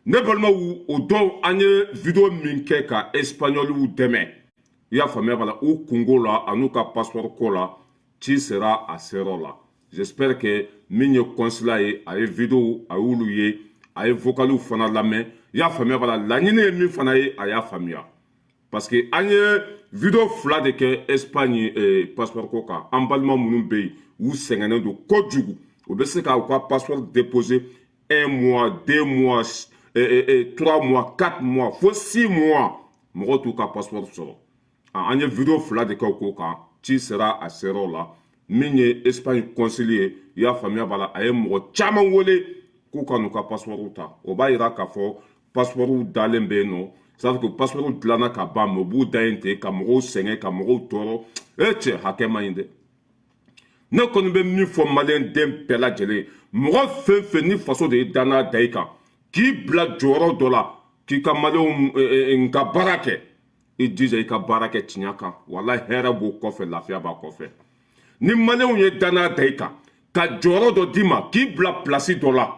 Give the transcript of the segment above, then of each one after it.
Ne balimaw, o don an ye vidéo min kɛ ka espagnoliw dɛmɛ, i y'a faamuya b'a la, u kunko la an'u ka passeport ko la, ci sera a seyɔrɔ la. J'espère que min ye consulat ye, a ye vidéo, a y'olu ye, a ye vocaliw fana lamɛn. I y'a faamuya b'a la, laɲini ye min fana ye, a y'a faamuya, parce que an ye vidéo fila de kɛ Espagne passeport ko kan. An balima minnu bɛ yen, u sɛgɛnnen don kojugu, u bɛ se ka u ka passeport déposer un mois, 2 mois, 3 mois, 4 mois, fo 6 mois, mɔgɔw t'u ka passeport sɔrɔ. An ye vidéo fila de kɛ o ko kan. Ci sera a seyɔrɔ la. Min ye Espagne consul ye, i y'a faamuya b'a la, a ye mɔgɔ caman wele k'u ka n'u ka passeport ta. O b'a yira k'a fɔ passeport dalen bɛ yen nɔ. Ça veut dire que passeport dilanna ka ban, mais u b'u da yen ten ka mɔgɔw sɛgɛn, ka mɔgɔw tɔɔrɔ. E cɛ, hakɛ man ɲi dɛ. Ne kɔni bɛ min fɔ maliyɛn den bɛɛ lajɛlen, mɔgɔ fɛn fɛn ni faso de ye danaya da i kan k'i bila jɔyɔrɔ dɔ la, k'i ka maliyɛnw ka baara kɛ, i jija i ka baara kɛ tiɲɛ kan. Walahi, hɛrɛ b'o kɔfɛ, lafiya b'a kɔfɛ. Ni maliyɛnw ye danaya da i kan ka jɔyɔrɔ dɔ d'i ma k'i bila place dɔ la,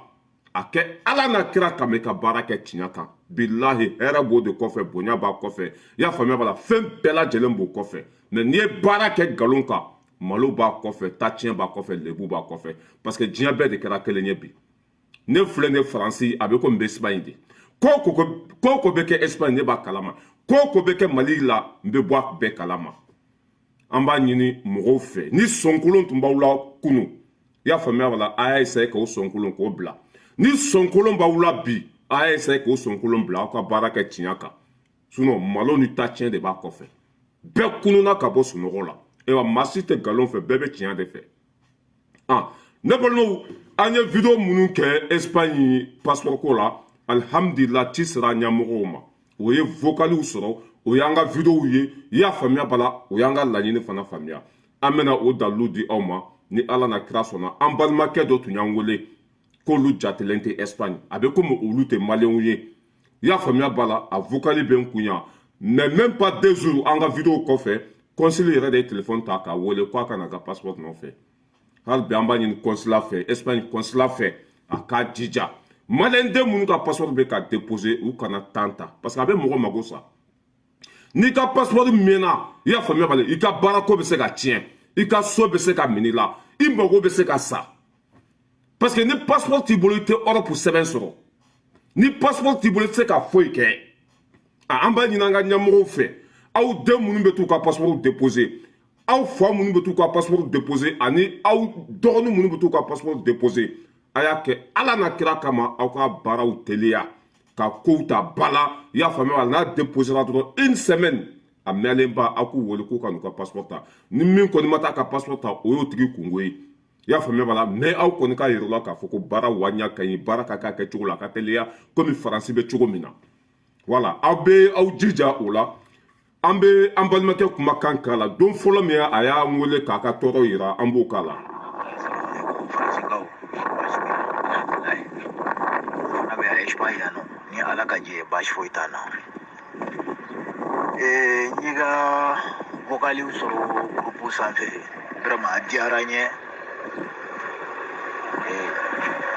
a kɛ Ala n'a kira kama, i ka baara kɛ tiɲɛ kan. Bilahi, hɛrɛ b'o de kɔfɛ, bonya b'a kɔfɛ, i y'a faamuya b'a la, fɛn bɛɛ lajɛlen b'o kɔfɛ. Mais n'i ye baara kɛ nkalon kan, malo b'a kɔfɛ, taciyɛn b'a kɔfɛ, lebu b'a kɔfɛ, parce que diɲɛ bɛɛ de kɛra kelen ye bi. Ne filɛ ne Faransi, a bɛ komi n bɛ Espagne de. Ko ko ko ko bɛ kɛ Espagne, ne b'a kalama. Ko ko bɛ kɛ Mali la, n bɛ bɔ a bɛɛ kalama. An b'a ɲini mɔgɔw fɛ, ni sɔnkolon tun b'aw la kunun, i y'a faamuya b'a la, a y'a essayer k'o sɔnkolon k'o bila. Ni sɔnkolon b'aw la bi, a y'a essayer k'o sɔnkolon bila, aw ka baara kɛ tiɲɛ kan. Sinon malo ni taciyɛn de b'a kɔfɛ. Bɛɛ kununna ka bɔ sunɔgɔ la. Ayiwa, maa si tɛ nkalon fɛ, bɛɛ bɛ tiɲɛ de fɛ. Ah, ne balimaw, an ye vidéo minnu kɛ Espagne passeport ko la, alihamudulila, ci sera ɲɛmɔgɔw ma. O ye vocaliw sɔrɔ, o y'an ka vidéow ye, i y'a faamuya bala, o y'an ka laɲini fana faamuya. An bɛna o dalilu di aw ma ni Ala na kira sɔnna. An balimakɛ dɔ tun y'an wele k'olu jatelen tɛ Espagne, a bɛ komi olu tɛ maliyɛnw ye. I y'a faamuya b'a la, a vocal bɛ n kun yan. Mais même pas 2 jours an ka vidéo kɔfɛ, consul yɛrɛ de ye téléphone ta k'a wele k'a ka na ka passeport nɔfɛ. Hali bi an b'a ɲini consulat fɛ, Espagne consulat fɛ, a k'a jija, maliyɛn den minnu ka passeport bɛ ka déposer, u kana temps ta, parce que a bɛ mɔgɔ mago sa. N'i ka passeport mɛnna, i y'a faamuya b'a la, i ka baarako bɛ se ka tiɲɛ, i ka so bɛ se ka minɛ i la, i mago bɛ se ka sa, parce que ni passeport t'i bolo, i tɛ Europe sɛbɛn sɔrɔ. Ni passeport t'i bolo, i tɛ se ka foyi kɛ. An b'a ɲini an ka ɲɛmɔgɔw fɛ, aw den minnu bɛ t'u ka passeport déposer, aw fa minnu bɛ t'u ka passeport déposer, ani aw dɔgɔnin minnu bɛ t'u ka passeport déposer, a y'a kɛ Ala n'a kira kama, aw ka baaraw teliya ka kow ta ba la. I y'a faamuya, n'a déposera dɔrɔn, une semaine a mɛnlen ba, aw k'u wele k'u ka n'u ka passeport ta. Ni min kɔni ma taa ka passeport ta, o y'o tigi kungo ye. I y'a faamuya b'a la. Mais aw kɔni k'a yir'u la k'a fɔ ko baara waɲa ka ɲi, baara ka k'a kɛcogo la, a ka teliya komi Faransi bɛ cogo min na. Voilà, aw bɛ aw jija o la. An bɛ an balimakɛ kumakan k'a la. Don fɔlɔ min a y'an wele k'a ka tɔɔrɔ yira, an b'o k'a la. Faransikaw, baasi tɛ, alhamdulilayi, fana bɛ Espagne yan nɔ. Ni Ala ka jɛ, baasi foyi t'an na. N y'i ka vocaliw sɔrɔ groupe sanfɛ, vraiment a diyara n ye.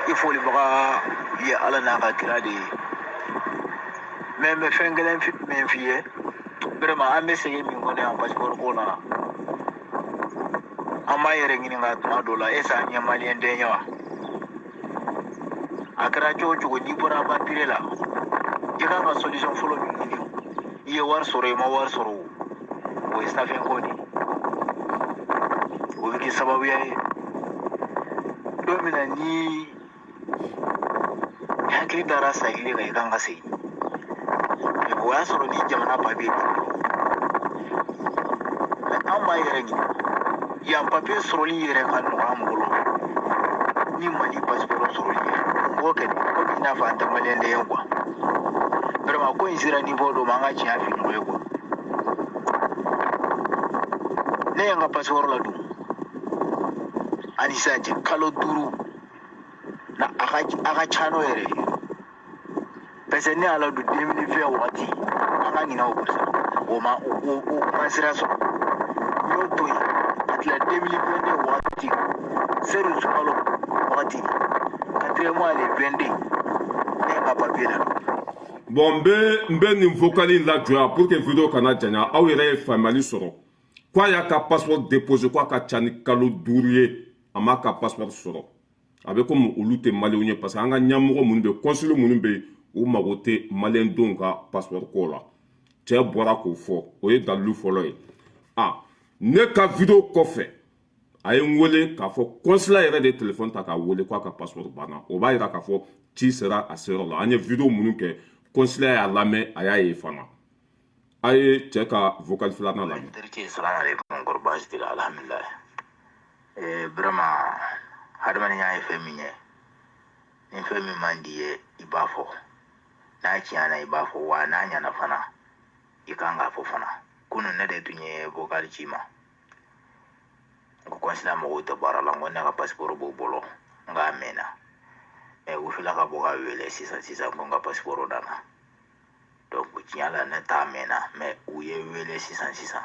I folibaga ye Ala n'a ka kira de ye. Mais n bɛ fɛn kelen min f'i ye, vraiment an bɛ sɛgɛn min kɔnɔ yan passeport ko la, an b'an yɛrɛ ɲininka tuma dɔw la, est ce an ye maliyɛn den ye wa? A kɛra cogo o cogo, n'i bɔra aventure la, i kan ka solution fɔlɔ min ɲini, i ye wari sɔrɔ, i ma wari sɔrɔ, o ye safɛn ko de ye. O bɛ kɛ sababuya ye don min na ni hakili dara sagili kan, i kan ka segin, o y'a sɔrɔ ni jamana papiye b'i bolo. An b'a yɛrɛ ɲini yan, papiye sɔrɔli yɛrɛ ka nɔgɔ an bolo ni Mali passeport sɔrɔli ye. Mɔgɔ kɛ komi i n'a fɔ an tɛ maliyɛn den ye quoi. Vraiment, ko in sera niveau dɔ ma, an ka tiɲɛ f'i ɲɔgɔn ye quoi. Ne ye n ka passeport ladon ani sisan cɛ kalo 5 na, a ka ca n'o yɛrɛ ye, parce que ne y'a ladon 2020 wagati, an ka ɲinɛ o kɔ sa, o ma o ma sira sɔrɔ. N y'o to yen ka tila 2022 wagati, seru sunkalo wagati, quatrième mois le 22, ne ye ka papier la. Bon, n bɛ nin vocal in lajɔ yan pour que vidéo kana janya. Aw yɛrɛ ye faamuyali sɔrɔ k'a y'a ka passeport déposé, k'a ka ca ni kalo 5 ye, a m'a ka passeport sɔrɔ. A bɛ komi olu tɛ maliyɛnw ye, parce que an ka ɲɛmɔgɔ minnu bɛ, consul minnu bɛ yen, u mago tɛ maliyɛndenw ka passeport ko la. Cɛ bɔra k'o fɔ, o ye dalilu fɔlɔ ye. A ne ka vidéo kɔfɛ, a ye n wele k'a fɔ consulat yɛrɛ de ye téléphone ta k'a wele k'a ka passeport banna. O b'a yira k'a fɔ ci sera a seyɔrɔ la. An ye vidéo minnu kɛ, consulat y'a lamɛn, a y'a ye fana. A ye cɛ ka vocal filanan lamɛn. Terikɛ, salamu alaikum. Kɔrɔ baasi t'i la? Alhamdulilayi. Vraiment, hadamadenya ye fɛn min ye, ni fɛn min man di ye, i b'a fɔ. N'a tiɲɛna, i b'a fɔ, wa n'a ɲɛna fana, i kan k'a fɔ fana. Kunun ne de tun ye vocal ci ma n ko consulat mɔgɔw tɛ baara la, n ko ne ka passeport b'u bolo, n k'a mɛnna. Mais u fila ka bɔ ka wele sisan sisan ko n ka passeport nana. Donc tiɲɛ la, ne t'a mɛnna, mais u ye wele sisan sisan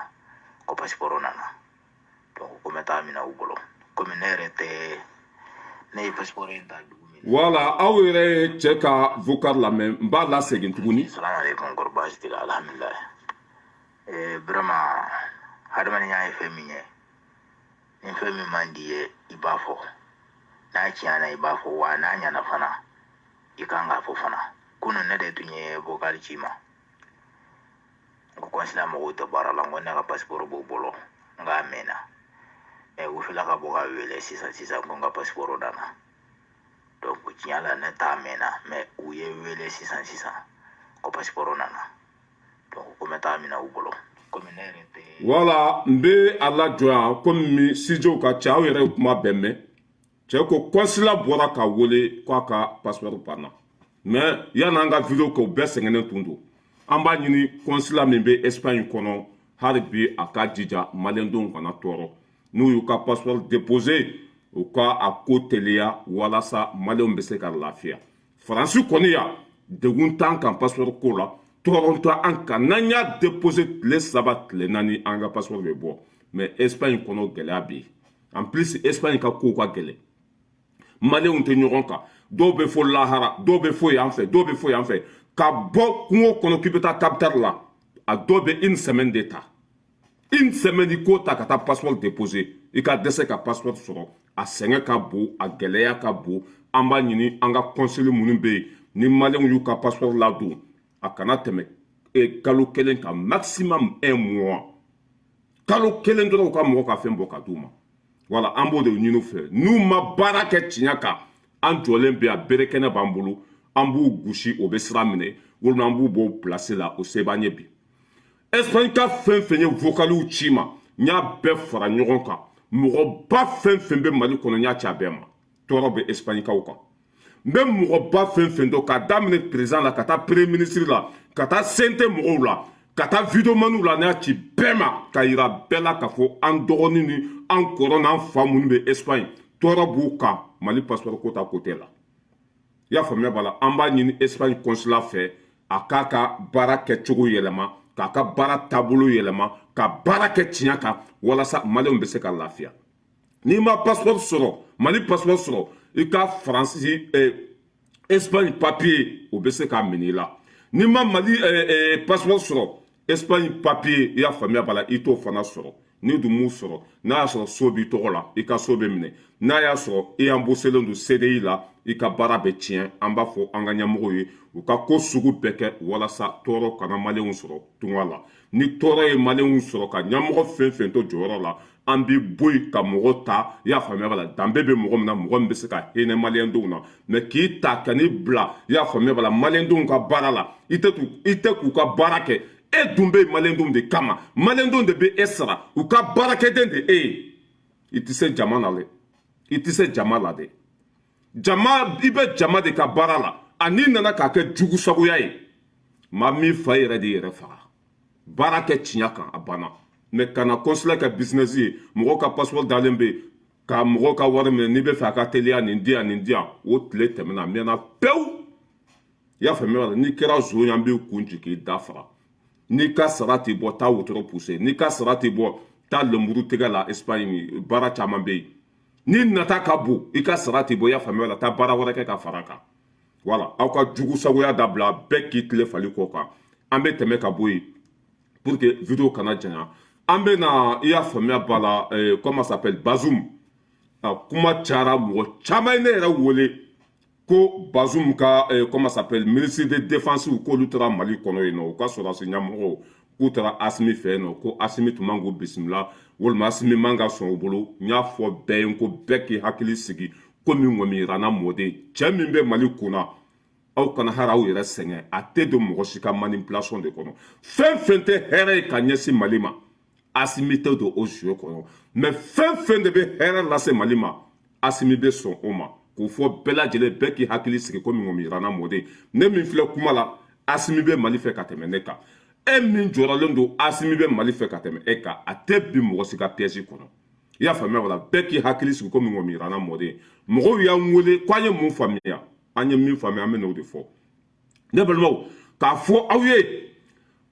ko passeport nana. Donc ko n bɛ taa minɛ u bolo, komi ne yɛrɛ tɛ, ne ye passeport in ta dugu min na. Voilà, aw yɛrɛ ye cɛ ka vocal lamɛn. N b'a lasegin tuguni. Salamu alaikum. Kɔrɔ baasi t'i la? Alhamdulilayi. Vraiment, hadamadenya ye fɛn min ye, ni fɛn min man di ye, i b'a fɔ. N'a tiɲɛna, i b'a fɔ, wa n'a ɲɛna fana, i kan k'a fɔ fana. Kunun ne de tun ye vocal ci ma n ko consulat mɔgɔw tɛ baara la, n ko ne ka passeport b'u bolo, n k'a mɛnna. Mais u fila ka bɔ ka wele sisan sisan ko n ka passeport nana. Donc tiɲɛ la, ne t'a mɛnna, mais u ye wele sisan sisan ko passeport nana. Donc ko n bɛ taa minɛ u bolo, komi ne yɛrɛ tɛ. Voilà, n bɛ a lajɔ yan komi studio ka ca. Aw yɛrɛ ye kuma bɛɛ mɛn. Cɛ ko consulat bɔra ka wele k'a ka passeport banna. Mais yan'an ka vidéo kɛ, u bɛɛ sɛgɛnnen tun don. An b'a ɲini consulat min bɛ Espagne kɔnɔ, hali bi a ka jija maliyɛndenw kana tɔɔrɔ. N'u y'u ka passeport déposé, u ka a ko teliya walasa maliyɛnw bɛ se ka lafiya. Faransi kɔni yan, degun t'an kan passeport ko la, tɔɔrɔ tɛ an kan. N'an y'a déposé, tile 3, tile 4, an ka passeport bɛ bɔ. Mais Espagne kɔnɔ, gɛlɛya bɛ yen. En plus, Espagne ka kow ka gɛlɛn, maliyɛnw tɛ ɲɔgɔn kan. Dɔw bɛ fɔ lahara, dɔw bɛ fɔ yan fɛ, dɔw bɛ fɔ yan fɛ. Ka bɔ kungo kɔnɔ k'i bɛ taa capitale la, a dɔw bɛ une semaine de ta. Une semaine i k'o ta ka taa passeport déposer, i ka dɛsɛ ka passeport sɔrɔ. A sɛgɛn ka bon, a gɛlɛya ka bon. An b'a ɲini an ka consul minnu bɛ yen, ni maliyɛnw y'u ka passeport ladon, a kana tɛmɛ kalo 1 kan, maximum un mois. Kalo 1 dɔrɔn, u ka mɔgɔ ka fɛn bɔ ka d'u ma. Wala an b'o de ɲini u fɛ. N'u ma baara kɛ tiɲɛ kan, an jɔlen bɛ yan, bere kɛnɛ b'an bolo, an b'u gosi, o bɛ sira minɛ, walima an b'u bɔ place la. O se b'an ye bi. Espagne ka fɛn fɛn ye vocaliw ci ma, n y'a bɛɛ fara ɲɔgɔn kan. Mɔgɔba fɛn fɛn bɛ Mali kɔnɔ, n y'a ci a bɛɛ ma. Tɔɔrɔ bɛ Espagne kaw kan. N bɛ mɔgɔba fɛn fɛn dɔn, k'a daminɛ président la ka taa premier ministre la, ka taa CNT mɔgɔw la, ka taa videomaniw la, n y'a ci bɛɛ ma ka yira bɛɛ la k'a fɔ an dɔgɔnin ni an kɔrɔ n'an fa minnu bɛ Espagne, tɔɔrɔ b'u kan Mali passeport ko ta côté la. I y'a faamuya b'a la. An b'a ɲini Espagne consulat fɛ, a k'a ka baara kɛcogo yɛlɛma, k'a ka baara taabolo yɛlɛma, ka baara kɛ tiɲɛ kan walasa maliyɛnw bɛ se ka lafiya. N'i ma passeport sɔrɔ, Mali passeport sɔrɔ, i ka Faransi Espagne papier, o bɛ se k'a minɛ i la. N'i ma Mali passeport sɔrɔ, Espagne papier, i y'a faamuya b'a la, i t'o fana sɔrɔ. N'i dun m'u sɔrɔ, n'a y'a sɔrɔ so b'i tɔgɔ la, i ka so bɛ minɛ. N'a y'a sɔrɔ i embauché don CDI la, i ka baara bɛ tiɲɛ. An b'a fɔ an ka ɲɛmɔgɔw ye, u ka ko sugu bɛɛ kɛ walasa tɔɔrɔ kana maliyɛnw sɔrɔ tunga la. Ni tɔɔrɔ ye maliyɛnw sɔrɔ, ka ɲɛmɔgɔ fɛn fɛn to jɔyɔrɔ la, an bi bɔ yen ka mɔgɔ ta. I y'a faamuya b'a la, danbe bɛ mɔgɔ min na, mɔgɔ min bɛ se ka hinɛ maliyɛndenw na. Mais k'i ta ka n'i bila, i y'a faamuya b'a la, maliyɛndenw ka baara la, i tɛ k'u ka baara kɛ. E dun bɛ yen maliyɛndenw de kama, maliyɛndenw de bɛ e sara, u ka baarakɛden de e ye. I tɛ se jama na dɛ, i tɛ se jama la dɛ. Jama, i bɛ jama de ka baara la, ani nana k'a kɛ jugu sagoya ye. Maa min fa yɛrɛ de yɛrɛ faga, baara kɛ tiɲɛ kan, a banna. Mais kana consulat kɛ business ye, mɔgɔw ka passeport dalen bɛ yen, ka mɔgɔw ka wari minɛ. N'i bɛ fɛ a ka teliya, nin di yan, nin di yan, o tile tɛmɛna, a mɛnna pewu. I y'a faamuya? N'i kɛra zon ye, an b'i kun ci k'i da faga. N'i ka sara t'i bɔ, taa wotoro pousser. N'i ka sara t'i bɔ, taa lemuru tigɛ la. Espagne, baara caman bɛ yen. Ni nata ka bon, i ka sara t'i bɔ, i y'a faamuya la, taa baara wɛrɛ kɛ ka fara kan. Voilà, aw ka jugu sagoya dabila, bɛɛ k'i tile fali kɔ kan. An bɛ tɛmɛ ka bɔ yen pour que vidéo kana janya. An bɛ na, i y'a faamuya ba la, comment s'appelle, Bazoum. Kuma cayara, mɔgɔ caman ye ne yɛrɛ wele ko Bazoum ka comment s'appelle, ministre de défense, k'olu taara Mali kɔnɔ yen nɔ, u ka sɔrɔdasi ɲɛmɔgɔw k'u taara Asimi fɛ yen nɔ, ko Asimi tun man k'u bisimila walima Asimi man ka sɔn u bolo. N y'a fɔ bɛɛ ye ko bɛɛ k'i hakili sigi, komi ŋɔmi yiranna mɔden cɛ min bɛ Mali kunna, aw kana hali aw yɛrɛ sɛgɛn, a tɛ don mɔgɔ si ka manipulation de kɔnɔ. Fɛn fɛn tɛ hɛrɛ ye ka ɲɛsin Mali ma, Asimi tɛ don o jeu kɔnɔ. Mais fɛn fɛn de bɛ hɛrɛ lase Mali ma, Asimi bɛ sɔn o ma. K'o fɔ bɛɛ lajɛlen, bɛɛ k'i hakili sigi, komi ŋɔmi yiranna mɔden. Ne min filɛ kuma la, Asimi bɛ Mali fɛ ka tɛmɛ ne kan. E min jɔrɔlen don, Asimi bɛ Mali fɛ ka tɛmɛ e kan. A tɛ bin mɔgɔ si ka piège kɔnɔ. I y'a faamuya? Wala bɛɛ k'i hakili sigi, komi ŋɔmi yiranna mɔden. Mɔgɔw y'an wele k'an ye mun faamuya? An ye min faamuya, an bɛ n'o de fɔ. Ne balimaw, k'a fɔ aw ye,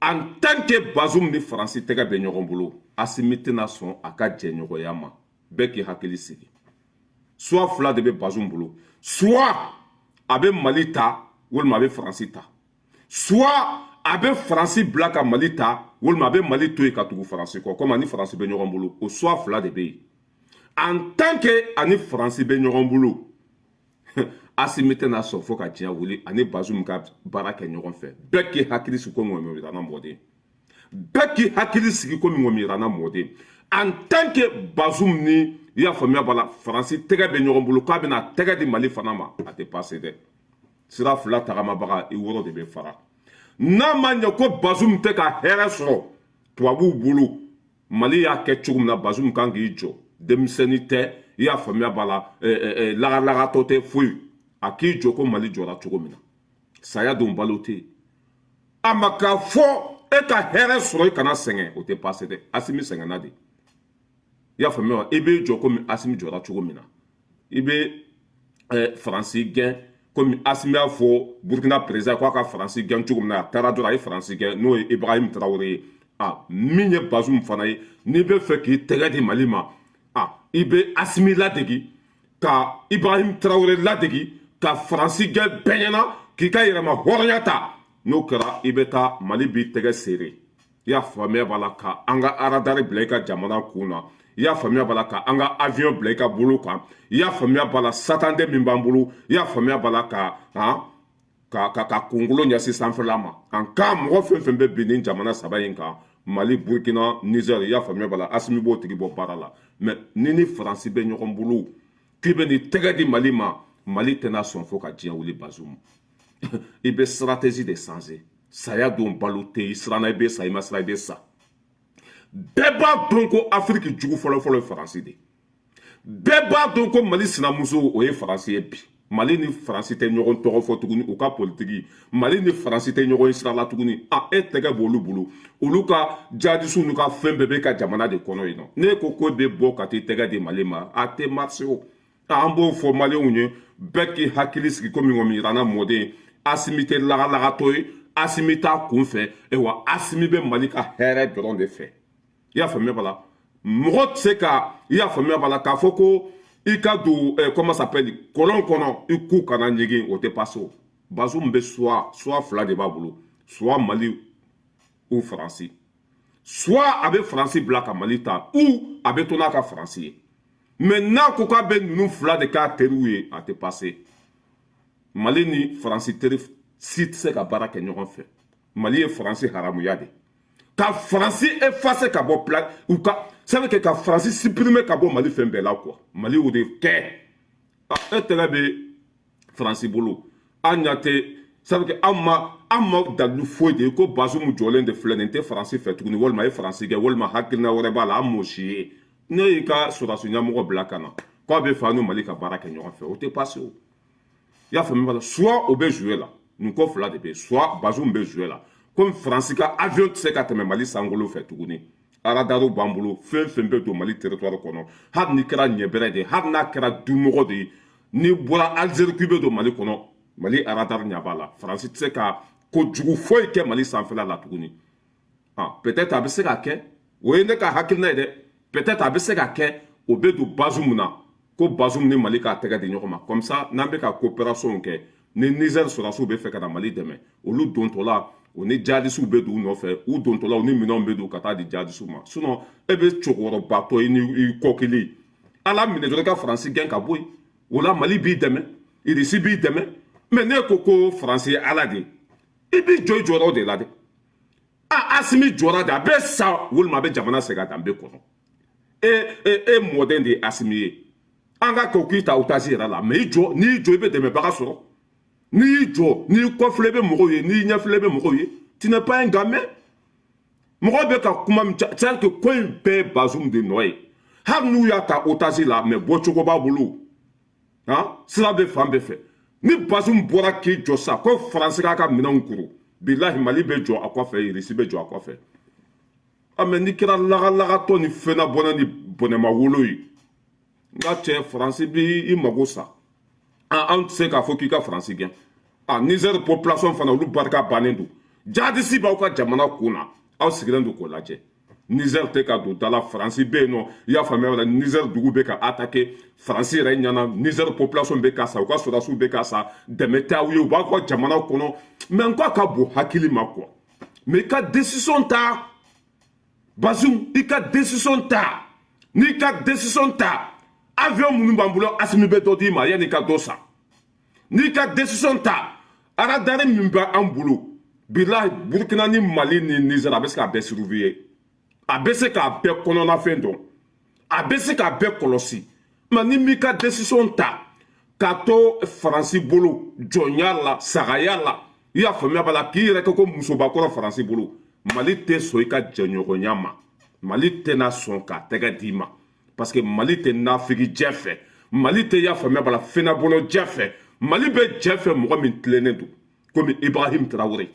en tant que Bazoum ni Faransi tɛgɛ bɛ ɲɔgɔn bolo, Asimi tɛna sɔn a ka jɛɲɔgɔnya ma. Bɛɛ k'i hakili sigi. Soit fila de bɛ Bazoum bolo: soit a bɛ Mali ta walima a bɛ Faransi ta, soit a bɛ Faransi bila ka Mali ta, walima a bɛ Mali to yen ka tugu Faransi kɔ, komi ani Faransi bɛ ɲɔgɔn bolo. O soit fila de bɛ yen. En tant que ani Faransi bɛ ɲɔgɔn bolo, Asimi tɛna sɔn fo ka diɲɛ wuli ani Bazoum ka baara kɛ ɲɔgɔn fɛ. Bɛɛ k'i hakili sigi, ko ŋɔmi yiranna mɔden. Bɛɛ k'i hakili sigi, ko ŋɔmi yiranna mɔden. En tant que Bazoum ni, i y'a faamuya b'a la, Faransi tɛgɛ bɛ ɲɔgɔn bolo, k'a bɛna tɛgɛ di Mali fana ma, a tɛ passer dɛ. Sira fila tagamabaga, i woro de bɛ fara. N'a ma ɲɛ ko Bazoum tɛ ka hɛrɛ sɔrɔ tubabuw bolo, Mali y'a kɛ cogo min na, Bazoum kan k'i jɔ. Denmisɛnnin tɛ, i y'a faamuya b'a la, lagalagatɔ tɛ foyi. A k'i jɔ ko Mali jɔra cogo min na, saya don balo tɛ yen. A ma k'a fɔ e ka hɛrɛ sɔrɔ, i kana sɛgɛn, o tɛ passer dɛ. Asimi sɛgɛnna de, i y'a faamuya wa? I b'i jɔ komi Asimi jɔra cogo min na, i bɛ Faransi gɛn komi Asimi y'a fɔ Burukina président k'a ka Faransi gɛn cogo min na. A taara dɔrɔn, a ye Faransi gɛn, n'o ye Ibrahim Traoré ye. A min ye Bazoum fana ye, n'i bɛ fɛ k'i tɛgɛ di Mali ma, a i bɛ Asimi ladegi, ka Ibrahim Traoré ladegi, ka Faransi gɛn bɛɛ ɲɛna, k'i ka yɛrɛma hɔrɔnya ta. N'o kɛra, i bɛ taa, Mali b'i tɛgɛ seere, i y'a faamuya b'a la, ka an ka radar bila i ka jamana kun na, i y'a faamuya b'a la, ka an ka avion bila i ka bolo kan, i y'a faamuya b'a la, satandɛ min b'an bolo, i y'a faamuya b'a la, ka han ka ka ka kunkolo ɲɛsin sanfɛla ma. An ka mɔgɔ fɛn fɛn bɛ bin nin jamana saba in kan, Mali, Burkina, Niger, i y'a faamuya b'a la, Asimi b'o tigi bɔ baara la. Mais ni Faransi bɛ ɲɔgɔn bolo k'i bɛ nin tɛgɛ di Mali ma, Mali tɛna sɔn fo ka diɲɛ wuli. Bazoum, i bɛ stratégie de changer. Saya don balo tɛ, i siranna, i bɛ sa, i ma siran, i bɛ sa. Bɛɛ b'a dɔn ko Afiriki jugu fɔlɔfɔlɔ ye Faransi de. Bɛɛ b'a dɔn ko Mali sinamuso, o ye Faransi ye. Bi, Mali ni Faransi tɛ ɲɔgɔn tɔgɔ fɔ tuguni. U ka politiki, Mali ni Faransi tɛ ɲɔgɔn ye sira la tuguni. A e tɛgɛ b'olu bolo, olu ka jihadisiw n'u ka fɛn bɛɛ bɛ ka jamana de kɔnɔ yen nɔ. Ne ko ko bɛ bɔ ka t'i tɛgɛ di Mali ma, a tɛ marcher o. An b'o fɔ Maliyɛnw ye, bɛɛ k'i hakili sigi, komi ŋɔmi yiranna mɔden. Asimi tɛ lagalagatɔ ye, Asimi t'a kun fɛ. Ayiwa, Asimi bɛ Mali ka hɛrɛ dɔrɔn de fɛ, i y'a faamuya b'a la. Mɔgɔ tɛ se ka, i y'a faamuya b'a la, k'a fɔ ko i ka don comment s'appelle, kɔlɔn kɔnɔ, i ku kana ɲigin, o tɛ passer o. Bazoum bɛ soit fila de b'a bolo: soit Mali ou Faransi. Soit a bɛ Faransi bila ka Mali ta, ou a bɛ to n'a ka Faransi ye. Mais n'a ko k'a bɛ ninnu fila de k'a teriw ye, a tɛ passer. Mali ni Faransi teri si tɛ se ka baara kɛ ɲɔgɔn fɛ. Mali ye Faransi haramuya de, ka Faransi effacer ka bɔ pla u ka, ça veut dire ka Faransi supprimer ka bɔ Mali fɛn bɛɛ la quoi. Mali y'o de kɛ. E tɛgɛ bɛ Faransi bolo, an ɲa tɛ, ça veut dire an ma dalilu foyi de ye ko Bazoum jɔlen de filɛ nin tɛ Faransi fɛ tuguni, walima e Faransi kɛ, walima hakilina wɛrɛ b'a la. An m'o si ye. Ne y'i ka sɔrɔdasi ɲɛmɔgɔ bila ka na k'a bɛ fɛ an ni Mali ka baara kɛ ɲɔgɔn fɛ, o tɛ passer o. I y'a faamuya? Soit o bɛ jouer la, nin ko fila de bɛ yen: soit Bazoum bɛ jouer la, komi Faransi ka avion tɛ se ka tɛmɛ Mali sankolo fɛ tuguni, radarw b'an bolo, fɛn fɛn bɛ don Mali territoire kɔnɔ, hali ni kɛra ɲɛbɛrɛ de ye, hali n'a kɛra dumɔgɔ de ye, n'i bɔra Algérie k'i bɛ don Mali kɔnɔ, Mali radar ɲɛ b'a la. Faransi tɛ se ka kojugu foyi kɛ Mali sanfɛla la tuguni. Ah, peut-être a bɛ se ka kɛ, o ye ne ka hakilina ye dɛ, peut-être a bɛ se ka kɛ o bɛ don Bazoum na, ko Bazoum ni Mali k'a tɛgɛ di ɲɔgɔn ma. Comme ça, n'an bɛ ka coopération kɛ, Ni Niger sɔrɔdasiw bɛ fɛ ka na Mali dɛmɛ, olu dontɔla, o ni jihadisiw bɛ don u nɔfɛ. U dontɔla, u ni minɛnw bɛ don ka taa di jihadisiw ma. Sinon e bɛ cɛkɔrɔbatɔ ye ni i kɔkili ala minɛ dɔrɔn, i ka Faransi gɛn ka bɔ yen. O la Mali b'i dɛmɛ, Irisi b'i dɛmɛ. Mais ne ko ko Faransi ye ala de ye, i b'i jɔ i jɔyɔrɔ de la dɛ. A Asimi jɔra de, a bɛ sa walima a bɛ jamana segin a danbe kɔnɔ. E mɔden de ye Asimi ye. An ka kɛ k'i ta otage yɛrɛ la, mais i jɔ. N'i jɔ, i bɛ dɛmɛbaga sɔrɔ. N'i y'i jɔ, n'i kɔfilɛ bɛ mɔgɔw ye, n'i ɲɛfilɛ bɛ mɔgɔw ye, tu n'es pas un gamin. Mɔgɔw bɛ ka kuma min, c'est à dire que ko in bɛɛ ye Bazoum de nɔ ye. Hali n'u y'a ta otage la, mais bɔcogo b'a bolo, han, sira bɛ fan bɛɛ fɛ. Ni Bazoum bɔra k'i jɔ sisan ko Faransi k'a ka minɛnw kuru, bilahi, Mali bɛ jɔ a kɔfɛ, Irisi bɛ jɔ a kɔfɛ. A mais n'i kɛra lagalagatɔ ni fɛnnabɔnɛ ni bɔnɛma wolo ye, n ka cɛ, Faransi b'i mago sa. An tɛ se k'a fɔ k'i ka Faransi gɛn. A Niger population fana, olu barika bannen don. Jihadisi b'aw ka jamana kun na, aw sigilen don k'o lajɛ. Niger tɛ ka don da la, Faransi bɛ yen nɔ. I y'a faamuya la, Niger dugu bɛ ka attaquer Faransi yɛrɛ ɲɛna. Niger population bɛ ka sa, u ka sɔrɔdasiw bɛ ka sa, dɛmɛ tɛ aw ye, u b'aw ka jamana kɔnɔ. Mais n ko a ka bon hakili ma quoi. Mais i ka décision ta, Bazoum, i ka décision ta. N'i ka décision ta, avion minnu b'an bolo, Asimi bɛ dɔ d'i ma yanni i ka dɔ san. N'i ka décision ta, radar min bɛ an bolo, bilahi, Burukina ni Mali ni Niger, a bɛ se k'a bɛɛ surveiller, a bɛ se k'a bɛɛ kɔnɔnafɛn dɔn, a bɛ se k'a bɛɛ kɔlɔsi. Mais ni m'i ka décision ta k'a to Faransi bolo jɔnya la, sagaya la, i y'a faamuya b'a la, k'i yɛrɛ kɛ ko musobakɔrɔ Faransi bolo, Mali tɛ sɔn i ka jɛɲɔgɔnya ma. Mali tɛna sɔn k'a tɛgɛ d'i ma, parce que Mali tɛ nafigi jɛ fɛ, Mali tɛ, y'a faamuya b'a la, fɛnabɔlɔ jɛ fɛ. Mali bɛ jɛ fɛ mɔgɔ min tilennen don komi Ibrahim Traoré.